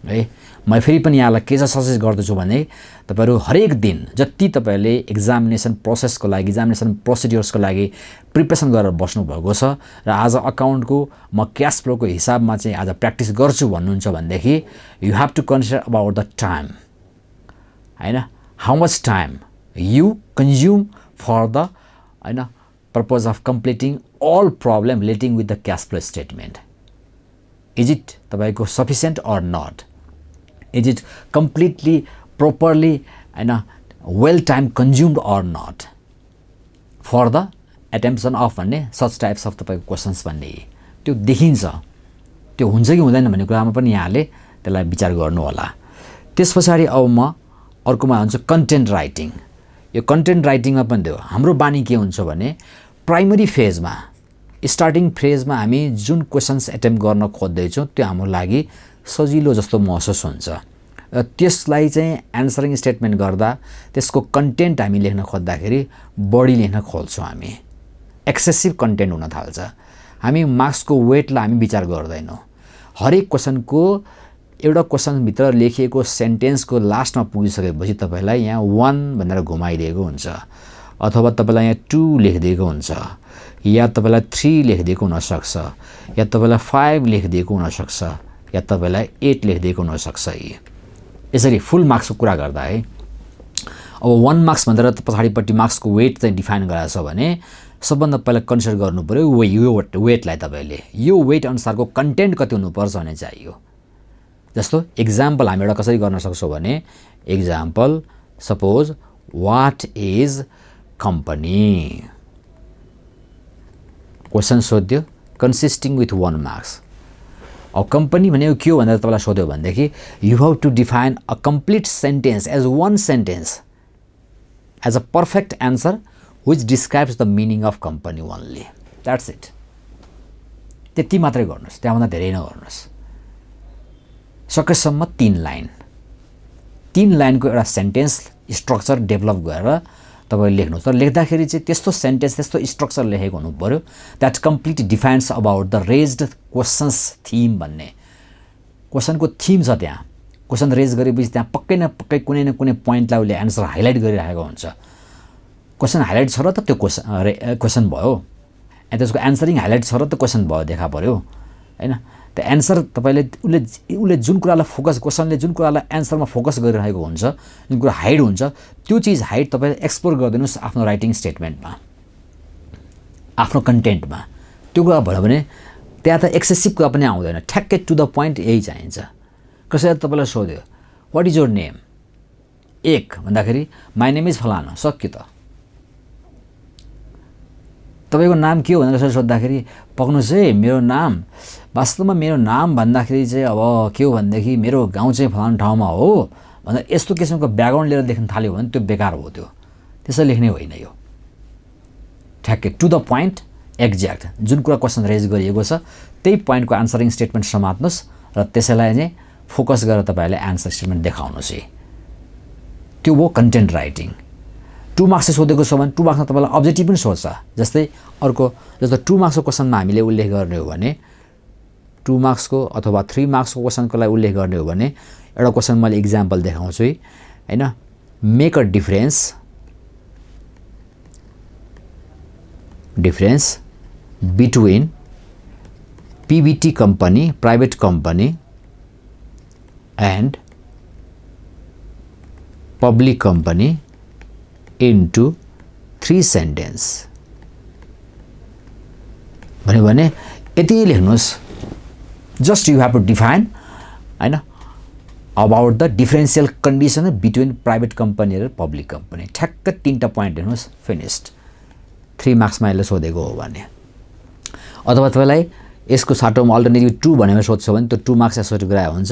है। म फेरि पनि यहाँलाई के चाहिँ सजेस्ट गर्दछु भने तपाईँहरू हरेक दिन जति तपाईँहरूले एक्जामिनेसन प्रोसेसको लागि, एक्जामिनेसन प्रोसिड्युर्सको लागि प्रिपरेसन गरेर बस्नुभएको छ र आज अकाउन्टको म क्यास फ्लोको हिसाबमा चाहिँ आज प्र्याक्टिस गर्छु भन्नुहुन्छ भनेदेखि you have to consider about the time हैन, how much time you consume for the हैन purpose of completing all problem relating with the cash flow statement. Is it तपाईँको sufficient or not, is it completely properly हैन well time consumed or not for the attemption of भन्ने such types of तपाईँको questions भन्ने त्यो देखिन्छ। त्यो हुन्छ कि हुँदैन भन्ने कुरामा पनि यहाँले त्यसलाई विचार गर्नु होला। त्यस पछाडि अब म अर्कोमा हुन्छ कन्टेन्ट राइटिङ। यो कन्टेन्ट राइटिङमा पनि त्यो हाम्रो बानी के हुन्छ भने प्राइमरी फेजमा, स्टार्टिङ फेजमा हामी जुन क्वेसन्स एटेम्प्ट गर्न खोज्दैछौँ त्यो हाम्रो लागि सजिलो जस्तो महसुस हुन्छ र त्यसलाई चाहिँ एन्सरिङ स्टेटमेन्ट गर्दा त्यसको कन्टेन्ट हामी लेख्न खोज्दाखेरि बढी लेख्न खोज्छौँ, हामी एक्सेसिभ कन्टेन्ट हुन थाल्छ। हामी मार्क्सको वेटलाई हामी विचार गर्दैनौँ। हरेक क्वेसनको एउटा क्वेसनभित्र लेखिएको सेन्टेन्सको लास्टमा पुगिसकेपछि तपाईँलाई यहाँ 1 भनेर घुमाइदिएको हुन्छ अथवा तपाईँलाई यहाँ 2 लेखिदिएको हुन्छ या तपाईँलाई 3 लेखिदिएको हुनसक्छ या तपाईँलाई 5 लेखिदिएको हुनसक्छ या तपाईँलाई 8 लेखिदिएको हुनसक्छ। यसरी फुल मार्क्सको कुरा गर्दा है अब 1 मार्क्स भनेर पछाडिपट्टि मार्क्सको वेट चाहिँ डिफाइन गराएको छ भने सबभन्दा पहिला कन्सिडर गर्नु पऱ्यो यो वेटलाई। तपाईँले यो वेट अनुसारको कन्टेन्ट कति हुनुपर्छ भने चाहियो। जस्तो इक्जाम्पल हामी एउटा कसरी गर्न सक्छौँ भने example suppose what is company, question सोध्यो कन्सिस्टिङ विथ 1 मार्क्स। अब कम्पनी भनेको के हो भनेर तपाईँलाई सोध्यो भनेदेखि you have to define a complete sentence as 1 sentence as a perfect answer which describes the meaning of company only. That's it. त्यति मात्रै गर्नुहोस्, त्यहाँभन्दा धेरै नगर्नुहोस्। सकेसम्म 3 लाइन, 3 लाइनको एउटा सेन्टेन्स स्ट्रक्चर डेभलप गरेर तपाईँले लेख्नुहोस्। तर लेख्दाखेरि चाहिँ त्यस्तो सेन्टेन्स, त्यस्तो स्ट्रक्चर लेखेको हुनु पऱ्यो that complete defines about the raised questions theme भन्ने। क्वेसनको थिम छ त्यहाँ, क्वेसन रेज गरेपछि त्यहाँ पक्कै न पक्कै कुनै न कुनै पोइन्टलाई उसले एन्सर हाइलाइट गरिरहेको हुन्छ। क्वेसन हाइलाइट छ र त त्यो क्वेसन भयो, अनि त्यसको एन्सरिङ हाइलाइट छ र त क्वेसन भयो, देखा पऱ्यो हैन। त्यो एन्सर तपाईँले उसले जुन कुरालाई फोकस, क्वेसनले जुन कुरालाई एन्सरमा फोकस गरिरहेको हुन्छ, जुन कुरा हाइड हुन्छ त्यो चिज हाइड तपाईँले एक्सप्लोर गरिदिनुहोस् आफ्नो राइटिङ स्टेटमेन्टमा, आफ्नो कन्टेन्टमा। त्यो कुरा भयो भने त्यहाँ त एक्सेसिभ कुरा पनि आउँदैन, ठ्याक्कै टु द पोइन्ट यही चाहिन्छ। कसैले तपाईँलाई सोध्यो वाट इज योर नेम, 1 भन्दाखेरि माई नेम इज फलाना, सक्यो त। तपाईँको नाम के हो भनेर यसरी सोद्धाखेरि पक्नुहोस् है मेरो नाम वास्तवमा मेरो नाम भन्दाखेरि चाहिँ अब के हो भनेदेखि मेरो गाउँ चाहिँ फलानु ठाउँमा हो भनेर यस्तो किसिमको ब्याकग्राउन्ड लिएर लेख्न थाल्यो भने त्यो बेकार हो। त्यो त्यसरी लेख्ने होइन। यो ठ्याक्कै टु द पोइन्ट एक्ज्याक्ट जुन कुरा क्वेसन रेज गरिएको छ त्यही पोइन्टको आन्सरिङ स्टेटमेन्ट समात्नुहोस् र त्यसैलाई चाहिँ फोकस गरेर तपाईँहरूले आन्सर स्टेटमेन्ट देखाउनुहोस् है। त्यो हो कन्टेन्ट राइटिङ। 2 मार्क्सले सोधेको छ भने 2 मार्क्समा तपाईँलाई अब्जेक्टिभ पनि सोध्छ। जस्तै अर्को जस्तो 2 मार्क्सको क्वेसनमा हामीले उल्लेख गर्ने हो भने 2 मार्क्सको अथवा 3 मार्क्सको क्वेसनको लागि उल्लेख गर्ने हो भने एउटा क्वेसन मैले इक्जाम्पल देखाउँछु है हैन। Make a difference between PBT company, private company and public company into 3 sentences भने यति लेख्नुस्। Just you have to define हैन about the differential condition between private company र पब्लिक कम्पनी। ठ्याक्क 3टा पोइन्ट लेख्नुस्, फिनिस्ड। 3 मार्क्समा यसले सोधेको हो भने अथवा तपाईलाई यसको साटोमा अल्टरनेटिभ 2 भनेर सोध्छ भने त्यो 2 मार्क्स यसरी गराए हुन्छ।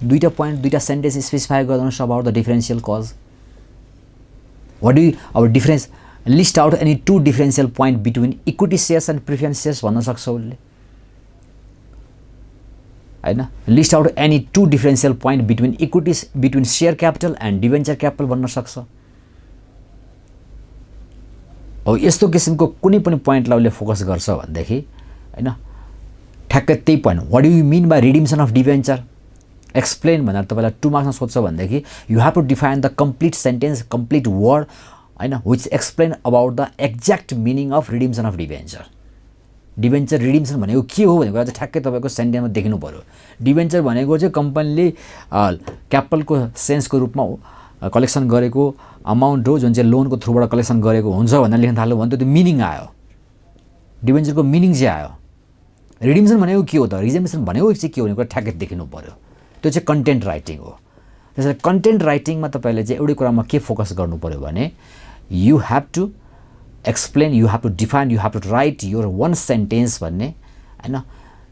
2टा पोइन्ट 2टा सेन्टेन्स स्पेसिफाई गर्नुस् about the differential cause. What do अब difference list out any 2 differential point between equity shares and preference shares भन्न सक्छ उसले हैन। List out any 2 differential point between share capital and debenture capital भन्न सक्छ। अब यस्तो किसिमको कुनै पनि पोइन्टलाई उसले फोकस गर्छ भनेदेखि हैन ठ्याक्कै त्यही point what do you mean by redemption of debenture explain भनेर तपाईलाई 2 मार्क्समा सोध्छ भनेदेखि you have to define the complete sentence complete word हैन which explain about the exact meaning of redemption of debenture. Debenture redemption भनेको के हो भनेको चाहिँ ठ्याक्कै तपाईँको सेन्टेन्समा देखिनु पर्यो। डिबेन्चर भनेको चाहिँ कम्पनीले क्यापिटलको सेन्सको रूपमा कलेक्सन गरेको अमाउन्ट हो जुन चाहिँ लोनको थ्रुबाट कलेक्सन गरेको हुन्छ भनेर लेख्न थाल्यो भने त्यो मिनिङ आयो। डिबेन्चरको मिनिङ चाहिँ आयो। रिडिम्सन भनेको के हो त रिडिम्सन भनेको चाहिँ के हो भनेको ठ्याक्कै देखिनु पर्यो। त्यो चाहिँ कन्टेन्ट राइटिङ हो। त्यसैले कन्टेन्ट राइटिङमा तपाईँले चाहिँ एउटै कुरामा के फोकस गर्नु पर्यो भने you have to explain, you have to define, you have to write your 1 sentence भन्ने हैन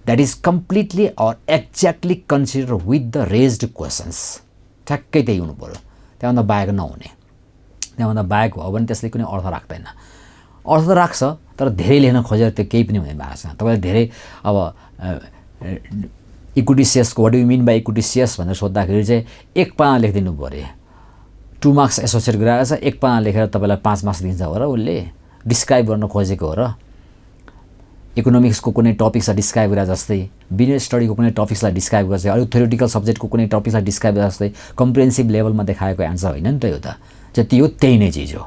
that is completely or exactly consider with the raised questions. ठ्याक्कै त्यही हुनु पर्यो। त्यहाँभन्दा बाहेक नहुने। त्यहाँभन्दा बाहेक हो भने त्यसले कुनै अर्थ राख्दैन। अर्थ त राख्छ तर धेरै लेख्न खोजेर त्यो केही पनि हुने भएको छैन। तपाईँले धेरै अब इक्विटी सेयर्सको what do you mean by equity shares भनेर सोद्धाखेरि चाहिँ 1 पाना लेखिदिनु पर्यो। 2 मार्क्स एसोसिएट गराएर छ 1 पाना लेखेर तपाईँलाई 5 मार्क्स दिन्छ हो र उसले डिस्क्राइब गर्न खोजेको हो र। इकोनोमिक्सको कुनै टपिक्सलाई डिस्क्राइब गरे जस्तै बिजनेस स्टडीको कुनै टपिक्सलाई डिस्क्राइब गर्छ अरू थ्योरिटिकल सब्जेक्टको कुनै टपिक्सलाई डिस्क्राइब गरे जस्तै कम्प्रिहेन्सिभ लेभलमा देखाएको एन्सर होइन नि त। यो त जति हो त्यही नै चिज हो।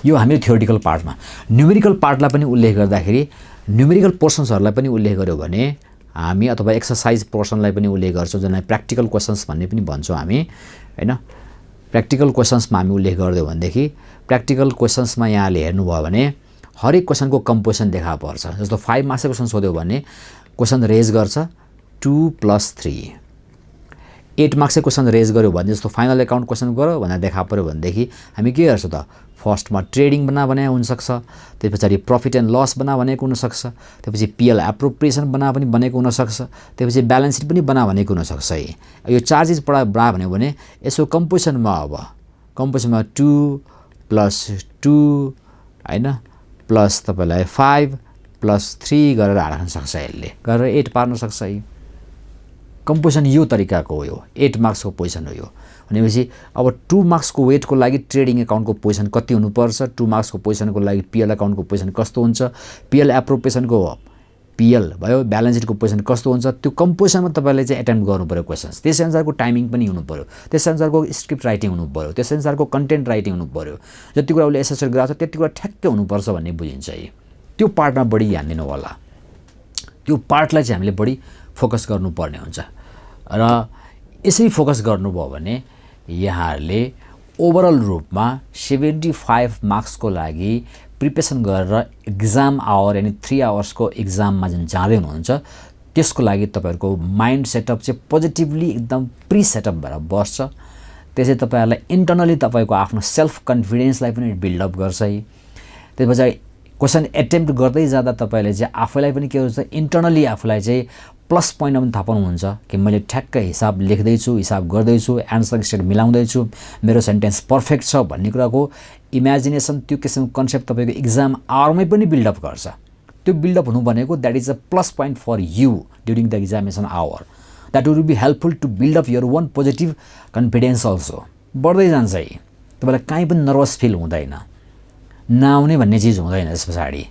यो हामी थ्योरिटिकल पार्टमा न्युमेरिकल पार्टलाई पनि उल्लेख गर्दाखेरि न्युमेरिकल पोर्सन्सहरूलाई पनि उल्लेख गर्यो भने हामी अथवा एक्सरसाइज पोर्सनलाई पनि उल्लेख गर्छौँ जसलाई प्र्याक्टिकल क्वेसन्स भन्ने पनि भन्छौँ हामी हैन। प्र्याक्टिकल क्वेसन्समा हामी उल्लेख गर्दै भनेदेखि प्र्याक्टिकल क्वेसन्समा यहाँले हेर्नुभयो भने हरेक क्वेसनको कम्पोजिसन देखा पर्छ। जस्तो 5 मार्क्सको क्वेसन सोध्यो भने क्वेसन रेज गर्छ 2 + 3। 8 मार्क्सको क्वेसन रेज गर्यो भने जस्तो फाइनल एकाउन्ट क्वेसन गर्यो भनेर देखा पर्यो भनेदेखि हामी के गर्छौँ त फर्स्टमा ट्रेडिङ बना भने हुनसक्छ, त्यस पछाडि प्रफिट एन्ड लस बना भनेको हुनसक्छ, त्यसपछि पिएल एप्रोप्रिएसन बना पनि बनेको हुनसक्छ, त्यसपछि ब्यालेन्स सिट पनि बना भनेको हुनसक्छ। यो 4 चिज बना भन्यो भने यसो कम्पोजिसनमा अब कम्पोजिसनमा 2 + 2 हैन प्लस तपाईलाई 5 + 3 गरेर हाल्न सक्छ। यसले गरेर 8 पार्न सक्छ। कम्पोजिसन यो तरिकाको हो। यो 8 मार्क्सको पोजिसन हो। यो भनेपछि अब 2 मार्क्सको वेटको लागि ट्रेडिङ एकाउन्टको पोजिसन कति हुनुपर्छ, 2 मार्क्सको पोजिसनको लागि पिएल एकाउन्टको पोजिसन कस्तो हुन्छ, पिएल एप्रोप्रिएसनको पिएल भयो ब्यालेन्स सिटको पोजिसन कस्तो हुन्छ, त्यो कम्पोजिसनमा तपाईँले चाहिँ एटेम्प्ट गर्नु पर्यो क्वेसन्स। त्यसै अनुसारको टाइमिङ पनि हुनु पर्यो, त्यसै अनुसारको स्क्रिप्ट राइटिङ हुनु पर्यो, त्यसै अनुसारको कन्टेन्ट राइटिङ हुनु पर्यो। जति कुरा उसले एसेसर गराएको छ त्यति कुरा ठ्याक्कै हुनुपर्छ भन्ने बुझिन्छ। त्यो पार्टमा बढी ध्यान दिनु होला। त्यो पार्टलाई चाहिँ हामीले बढी फोकस गर्नुपर्ने हुन्छ र यसरी फोकस गर्नुभयो भने यहाँहरूले ओभरअल रूपमा 75 मार्क्सको लागि प्रिपरेसन गरेर एक्जाम आवर यानी 3 आवर्सको एक्जाममा जुन जाँदै हुनुहुन्छ त्यसको लागि तपाईँहरूको माइन्ड सेटअप चाहिँ पोजिटिभली एकदम प्री सेटअप भएर बस्छ। त्यसै तपाईँहरूलाई इन्टर्नली तपाईँको आफ्नो सेल्फ कन्फिडेन्सलाई पनि बिल्डअप गर्छ। त्यस पछाडि क्वेसन एटेम्प्ट गर्दै जाँदा तपाईँले चाहिँ आफूलाई पनि के हुन्छ इन्टर्नली आफूलाई चाहिँ प्लस पोइन्टमा पनि थाहा पाउनुहुन्छ कि मैले ठ्याक्क हिसाब लेख्दैछु, हिसाब गर्दैछु, एन्सर स्टेट मिलाउँदैछु, मेरो सेन्टेन्स पर्फेक्ट छ भन्ने कुराको इमेजिनेसन, त्यो किसिमको कन्सेप्ट तपाईँको इक्जाम आवरमै पनि बिल्डअप गर्छ। त्यो बिल्डअप हुनु भनेको that is a plus point for you during the examination hour. That will be helpful to build up your one positive confidence also. बढ्दै जान्छ है, तपाईँलाई काहीँ पनि नर्भस फिल हुँदैन, नआउने भन्ने चिज हुँदैन, त्यस पछाडि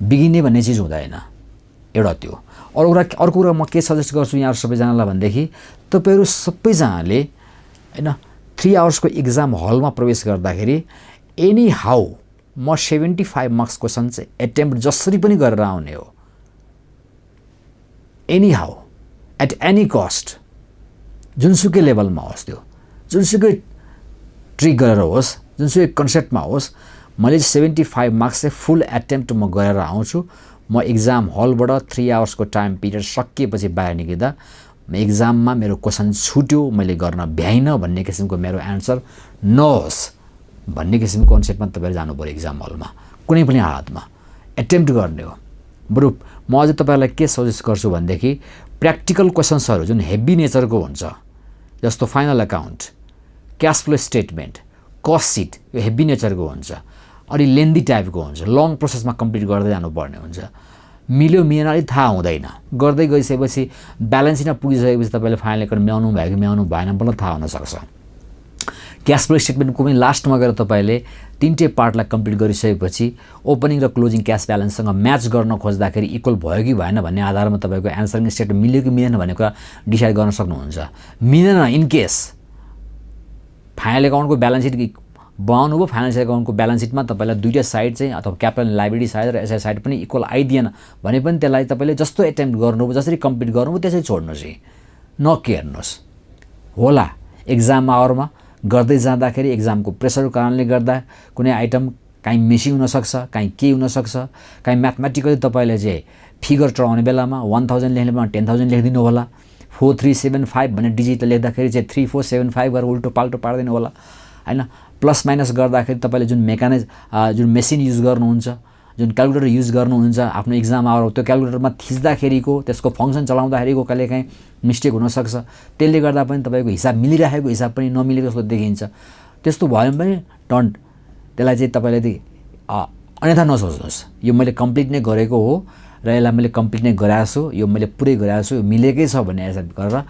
बिगिने भन्ने चिज हुँदैन। एउटा त्यो। अर्को कुरा म के सजेस्ट गर्छु यहाँहरू सबैजनालाई भनेदेखि तपाईँहरू सबैजनाले होइन 3 आवर्सको इक्जाम हलमा प्रवेश गर्दाखेरि एनी हाउ म 75 मार्क्स क्वेसन चाहिँ एटेम्प्ट जसरी पनि गरेर आउने हो, anyhow at any cost, जुनसुकै लेभलमा होस्, त्यो जुनसुकै ट्रिक गरेर होस्, जुनसुकै कन्सेप्टमा होस्, मैले 75 मार्क्स चाहिँ फुल एटेम्प्ट म गरेर आउँछु। म इक्जाम हलबाट 3 आवर्सको टाइम पिरियड सकिएपछि बाहिर निस्किँदा इक्जाममा मेरो क्वेसन छुट्यो, मैले गर्न भ्याइनँ भन्ने किसिमको मेरो एन्सर नहोस् भन्ने किसिमको कन्सेप्टमा तपाईँले जानु पऱ्यो इक्जाम हलमा। कुनै पनि हालतमा एटेम्प्ट गर्ने हो। बरु म अझै तपाईँलाई के सजेस्ट गर्छु भनेदेखि प्र्याक्टिकल क्वेसन्सहरू जुन हेभी नेचरको हुन्छ, जस्तो final account, cash flow statement, cost seat, यो हेभी नेचरको हुन्छ, अलि लेन्दी टाइपको हुन्छ, लङ प्रोसेसमा कम्प्लिट गर्दै जानुपर्ने हुन्छ। मिल्यो मिलेन अलिक थाहा हुँदैन, गर्दै गइसकेपछि ब्यालेन्स सिटमा पुगिसकेपछि तपाईँले फाइनल अकाउन्ट मिलाउनु भयो कि मिलाउनु भएन बल्ल थाहा हुनसक्छ। क्यास फ्लो स्टेटमेन्टको पनि लास्टमा गएर तपाईँले 3टे पार्टलाई कम्प्लिट गरिसकेपछि ओपनिङ र क्लोजिङ क्यास ब्यालेन्ससँग म्याच गर्न खोज्दाखेरि इक्वल भयो कि भएन भन्ने आधारमा तपाईँको एन्सरिङ स्टेटमेन्ट मिल्यो कि मिलेन भन्ने कुरा डिसाइड गर्न सक्नुहुन्छ। मिलेन इन केस फाइनल अकाउन्टको ब्यालेन्स सिट बनाउनु भयो, फाइनेन्सियल अकाउन्टको ब्यालेन्स सिटमा तपाईँलाई दुईवटा साइड चाहिँ अथवा क्यापिटल लायबिलिटी साइड र एसआई साइड पनि इक्वल आइदिएन भने पनि त्यसलाई तपाईँले जस्तो एटेम्प्ट गर्नुभयो, जसरी कम्प्लिट गर्नुभयो त्यसरी छोड्नुहोस्, नके हेर्नुहोस्। होला एक्जाम आवरमा गर्दै जाँदाखेरि एक्जामको प्रेसरको कारणले गर्दा कुनै आइटम काहीँ मिसिङ हुनसक्छ, काहीँ के हुनसक्छ, काहीँ म्याथमेटिकली तपाईँले चाहिँ फिगर चढाउने बेलामा 1000 लेख्ने बेलामा 10,000 लेखिदिनु होला। 4375 भन्ने डिजिट लेख्दाखेरि चाहिँ 3475 गरेर उल्टो पाल्टो पार्दिनु होला होइन। प्लस माइनस गर्दाखेरि तपाईँले जुन जुन मेसिन युज गर्नुहुन्छ, जुन क्यालकुलेटर युज गर्नुहुन्छ आफ्नो इक्जाम आवर, त्यो क्यालकुलेटरमा थिच्दाखेरिको त्यसको फङ्सन चलाउँदाखेरिको कहिलेकाहीँ मिस्टेक हुनसक्छ। त्यसले गर्दा पनि तपाईँको हिसाब मिलिरहेको हिसाब पनि नमिलेको जस्तो देखिन्छ। त्यस्तो भयो भने पनि डन्ट, त्यसलाई चाहिँ तपाईँले अन्यथा नसोच्नुहोस्। यो मैले कम्प्लिट नै गरेको हो र यसलाई मैले कम्प्लिट नै गराएको छु, यो मैले पुरै गराएको छु, यो मिलेकै छ भन्ने एक्सेप्ट गरेर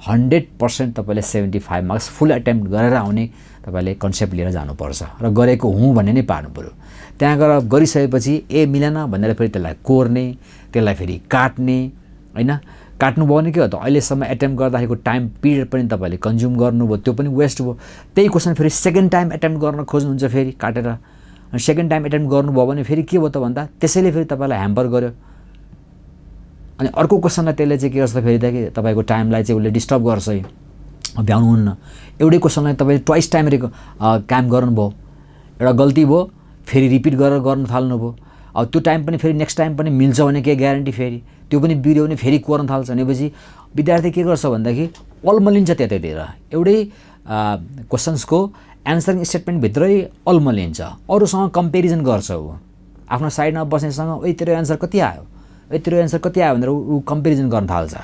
100% तपाईँले 75 मार्क्स फुल एटेम्प्ट गरेर आउने तपाईँले कन्सेप्ट लिएर जानुपर्छ र गरेको हुँ भन्ने नै पार्नु पऱ्यो। त्यहाँ गएर गरिसकेपछि मिलेन भनेर फेरि त्यसलाई कोर्ने, त्यसलाई फेरि काट्ने होइन। काट्नुभयो भने के हो त, अहिलेसम्म एटेम्प्ट गर्दाखेरिको टाइम पिरियड पनि तपाईँले कन्ज्युम गर्नुभयो, त्यो पनि वेस्ट भयो। त्यही क्वेसन फेरि सेकेन्ड टाइम एटेम्प्ट गर्न खोज्नुहुन्छ फेरि काटेर, अनि सेकेन्ड टाइम एटेम्प्ट गर्नुभयो भने फेरि के भयो त भन्दा त्यसैले फेरि तपाईँलाई ह्याम्पर गर्यो। अनि अर्को क्वेसनलाई त्यसले चाहिँ के गर्छ फेरि त कि तपाईँको टाइमलाई चाहिँ उसले डिस्टर्ब गर्छ, भ्याउनुहुन्न। एउटै क्वेसनलाई तपाईँले ट्वाइस टाइम काम गर्नुभयो, एउटा गल्ती भयो फेरि रिपिट गरेर गर्न थाल्नुभयो। अब त्यो टाइम पनि फेरि नेक्स्ट टाइम पनि मिल्छ भने के ग्यारेन्टी, फेरि त्यो पनि बिग्रियो भने फेरि कोर्न थाल्छ भनेपछि विद्यार्थी के गर्छ भन्दाखेरि अल्मलिन्छ त्यतैतिर। एउटै क्वेसन्सको एन्सरिङ स्टेटमेन्टभित्रै अल्मलिन्छ, अरूसँग कम्पेरिजन गर्छ। ऊ आफ्नो साइडमा बस्नेसँग ओइ तेरो एन्सर कति आयो, तेरो एन्सर कति आयो भनेर ऊ कम्पेरिजन गर्न थाल्छ।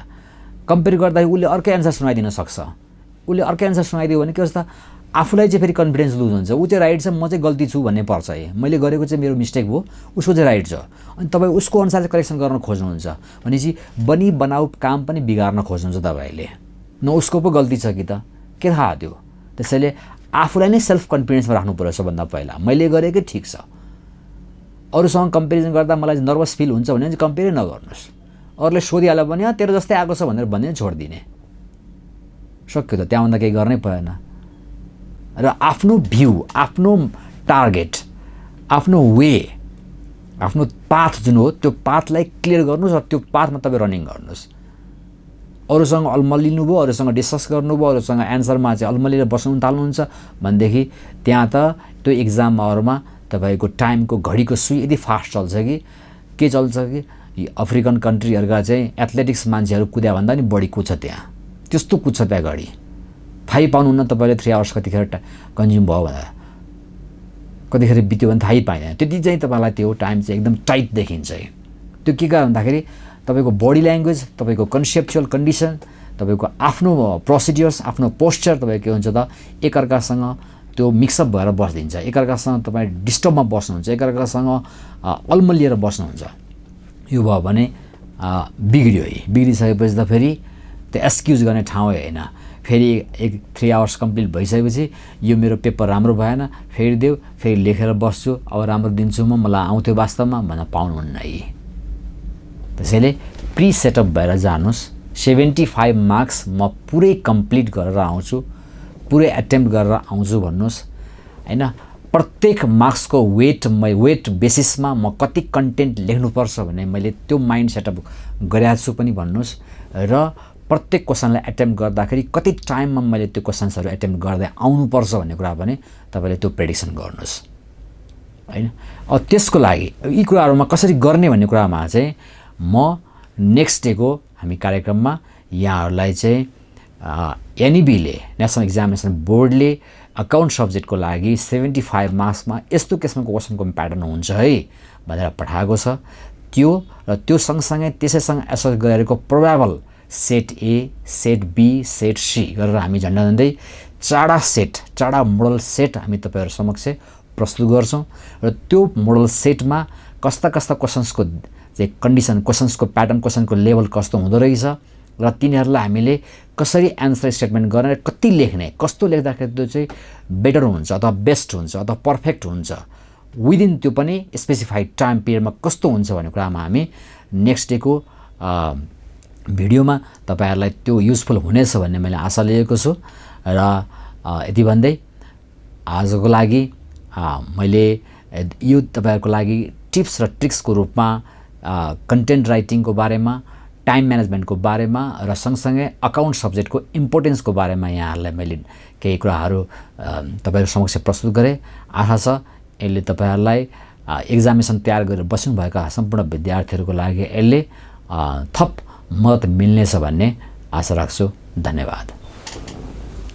कम्पेयर गर्दाखेरि उसले अर्कै एन्सर सुनाइदिन सक्छ। उसले अर्कै एन्सर सुनाइदियो भने के हुन्छ त, आफूलाई चाहिँ फेरि कन्फिडेन्स लुज हुन्छ। ऊ चाहिँ राइट छ, म चाहिँ गल्ती छु भन्ने पर्छ। मैले गरेको चाहिँ मेरो मिस्टेक भयो, उसको चाहिँ राइट छ। अनि तपाईँ उसको अनुसार चाहिँ करेक्सन गर्न खोज्नुहुन्छ भनेपछि बनी बनाऊ काम पनि बिगार्न खोज्नुहुन्छ तपाईँले। न उसको पो गल्ती छ कि त के थाहा त्यो। त्यसैले आफूलाई नै सेल्फ कन्फिडेन्समा राख्नु पर्यो सबभन्दा पहिला। मैले गरेकै ठिक छ, अरूसँग कम्पेरिजन गर्दा मलाई नर्भस फिल हुन्छ भने चाहिँ कम्पेयर नगर्नुहोस्। अरूले सोधिहाल्यो भने तेरो जस्तै आएको छ भनेर भन्ने छोडिदिने, सक्यो त, त्यहाँभन्दा केही गर्नै परेन। र आफ्नो भ्यू, आफ्नो टार्गेट, आफ्नो वे, आफ्नो पाथ जुन हो त्यो पाथलाई क्लियर गर्नुहोस् र त्यो पाथमा तपाईँ रनिङ गर्नुहोस्। अरूसँग अल्मलिनु भयो, अरूसँग डिस्कस गर्नुभयो, अरूसँग एन्सरमा चाहिँ अल्मलिएर बस्नु थाल्नुहुन्छ भनेदेखि त्यहाँ त त्यो इक्जाम आवरमा तपाईँको टाइमको घडीको सुई यति फास्ट चल्छ कि के चल्छ कि अफ्रिकन कन्ट्रीहरूका चाहिँ एथलेटिक्स मान्छेहरू कुद्या भन्दा नि बढी कुद्छ त्यहाँ, त्यस्तो कुद्छ त्यहाँ घडी। थाहै पाउनुहुन्न तपाईँले 3 आवर्स कतिखेर कन्ज्युम भयो भनेर। कतिखेर बित्यो भने थाहै पाइँदैन। त्यति चाहिँ तपाईँलाई त्यो टाइम चाहिँ एकदम टाइट देखिन्छ। त्यो के कारण भन्दाखेरि तपाईँको बडी ल्याङ्ग्वेज, तपाईँको कन्सेप्चुअल कन्डिसन, तपाईँको आफ्नो प्रोसिड्युर्स, आफ्नो पोस्चर तपाईँ के हुन्छ त एकअर्कासँग त्यो मिक्सअप भएर बस्दिन्छ। एकअर्कासँग तपाईँ डिस्टर्बमा बस्नुहुन्छ, एकअर्कासँग अल्मलिएर बस्नुहुन्छ। यो भयो भने बिग्रियो। बिग्रिसकेपछि त फेरि त्यो एक्सक्युज गर्ने ठाउँ होइन। फेरि 3 आवर्स कम्प्लिट भइसकेपछि यो मेरो पेपर राम्रो भएन, फेरि देऊ, फेरि लेखेर बस्छु, अब राम्रो दिन्छु म, मलाई आउँथ्यो वास्तवमा भन्न पाउनुहुन्न है। त्यसैले प्री सेटअप भएर जानुहोस्। 75 मार्क्स म पुरै कम्प्लिट गरेर आउँछु, पुरै एटेम्प्ट गरेर आउँछु भन्नुहोस् हैन। प्रत्येक मार्क्सको वेट बेसिसमा म कति कन्टेन्ट लेख्नुपर्छ भने मैले त्यो माइन्ड सेटअप गरेको छु पनि भन्नुहोस्। र प्रत्येक क्वेसनलाई एटेम्प्ट गर्दाखेरि कति टाइममा मैले त्यो क्वेसन्सहरू एटेम्प्ट गर्दै आउनुपर्छ भन्ने कुरा पनि तपाईँले त्यो प्रेडिक्सन गर्नुहोस् हैन। त्यसको लागि यी कुराहरूमा कसरी गर्ने भन्ने कुरामा चाहिँ म नेक्स्ट डेको हामी कार्यक्रममा यहाँहरूलाई चाहिँ एनइबीले, नेसनल एक्जामिनेसन बोर्डले अकाउन्ट सब्जेक्टको लागि 75 मार्क्समा यस्तो किसिमको क्वेसनको प्याटर्न हुन्छ है भनेर पठाएको छ। त्यो र त्यो सँगसँगै त्यसैसँग एसोसिएट गरेको probable set A, set B, set C गरेर हामी झन्डै चारवटा मोडल सेट हामी तपाईँहरू समक्ष प्रस्तुत गर्छौँ। र त्यो मोडल सेटमा कस्ता क्वेसन्सको चाहिँ कन्डिसन, क्वेसन्सको प्याटर्न, क्वेसनको लेभल कस्तो हुँदो रहेछ र तिनीहरूलाई हामीले कसरी एन्सर स्टेटमेन्ट गर्ने, कति लेख्ने, कस्तो लेख्दाखेरि त्यो चाहिँ बेटर हुन्छ अथवा बेस्ट हुन्छ अथवा पर्फेक्ट हुन्छ, विदिन त्यो पनि स्पेसिफाइड टाइम पिरियडमा कस्तो हुन्छ भन्ने कुरामा हामी नेक्स्ट डेको भिडियोमा तपाईँहरूलाई त्यो युजफुल हुनेछ भन्ने मैले आशा लिएको छु। र यति भन्दै आजको लागि मैले यो तपाईँहरूको लागि टिप्स र ट्रिक्सको रूपमा कन्टेन्ट राइटिङको बारेमा, टाइम म्यानेजमेन्टको बारेमा र सँगसँगै अकाउन्ट सब्जेक्टको इम्पोर्टेन्सको बारेमा यहाँहरूलाई मैले केही कुराहरू तपाईँहरू समक्ष प्रस्तुत गरेँ। आशा छ यसले तपाईँहरूलाई एक्जामिनेसन तयार गरेर बस्नुभएका सम्पूर्ण विद्यार्थीहरूको लागि यसले थप मद्दत मिल्नेछ भन्ने आशा राख्छु। धन्यवाद।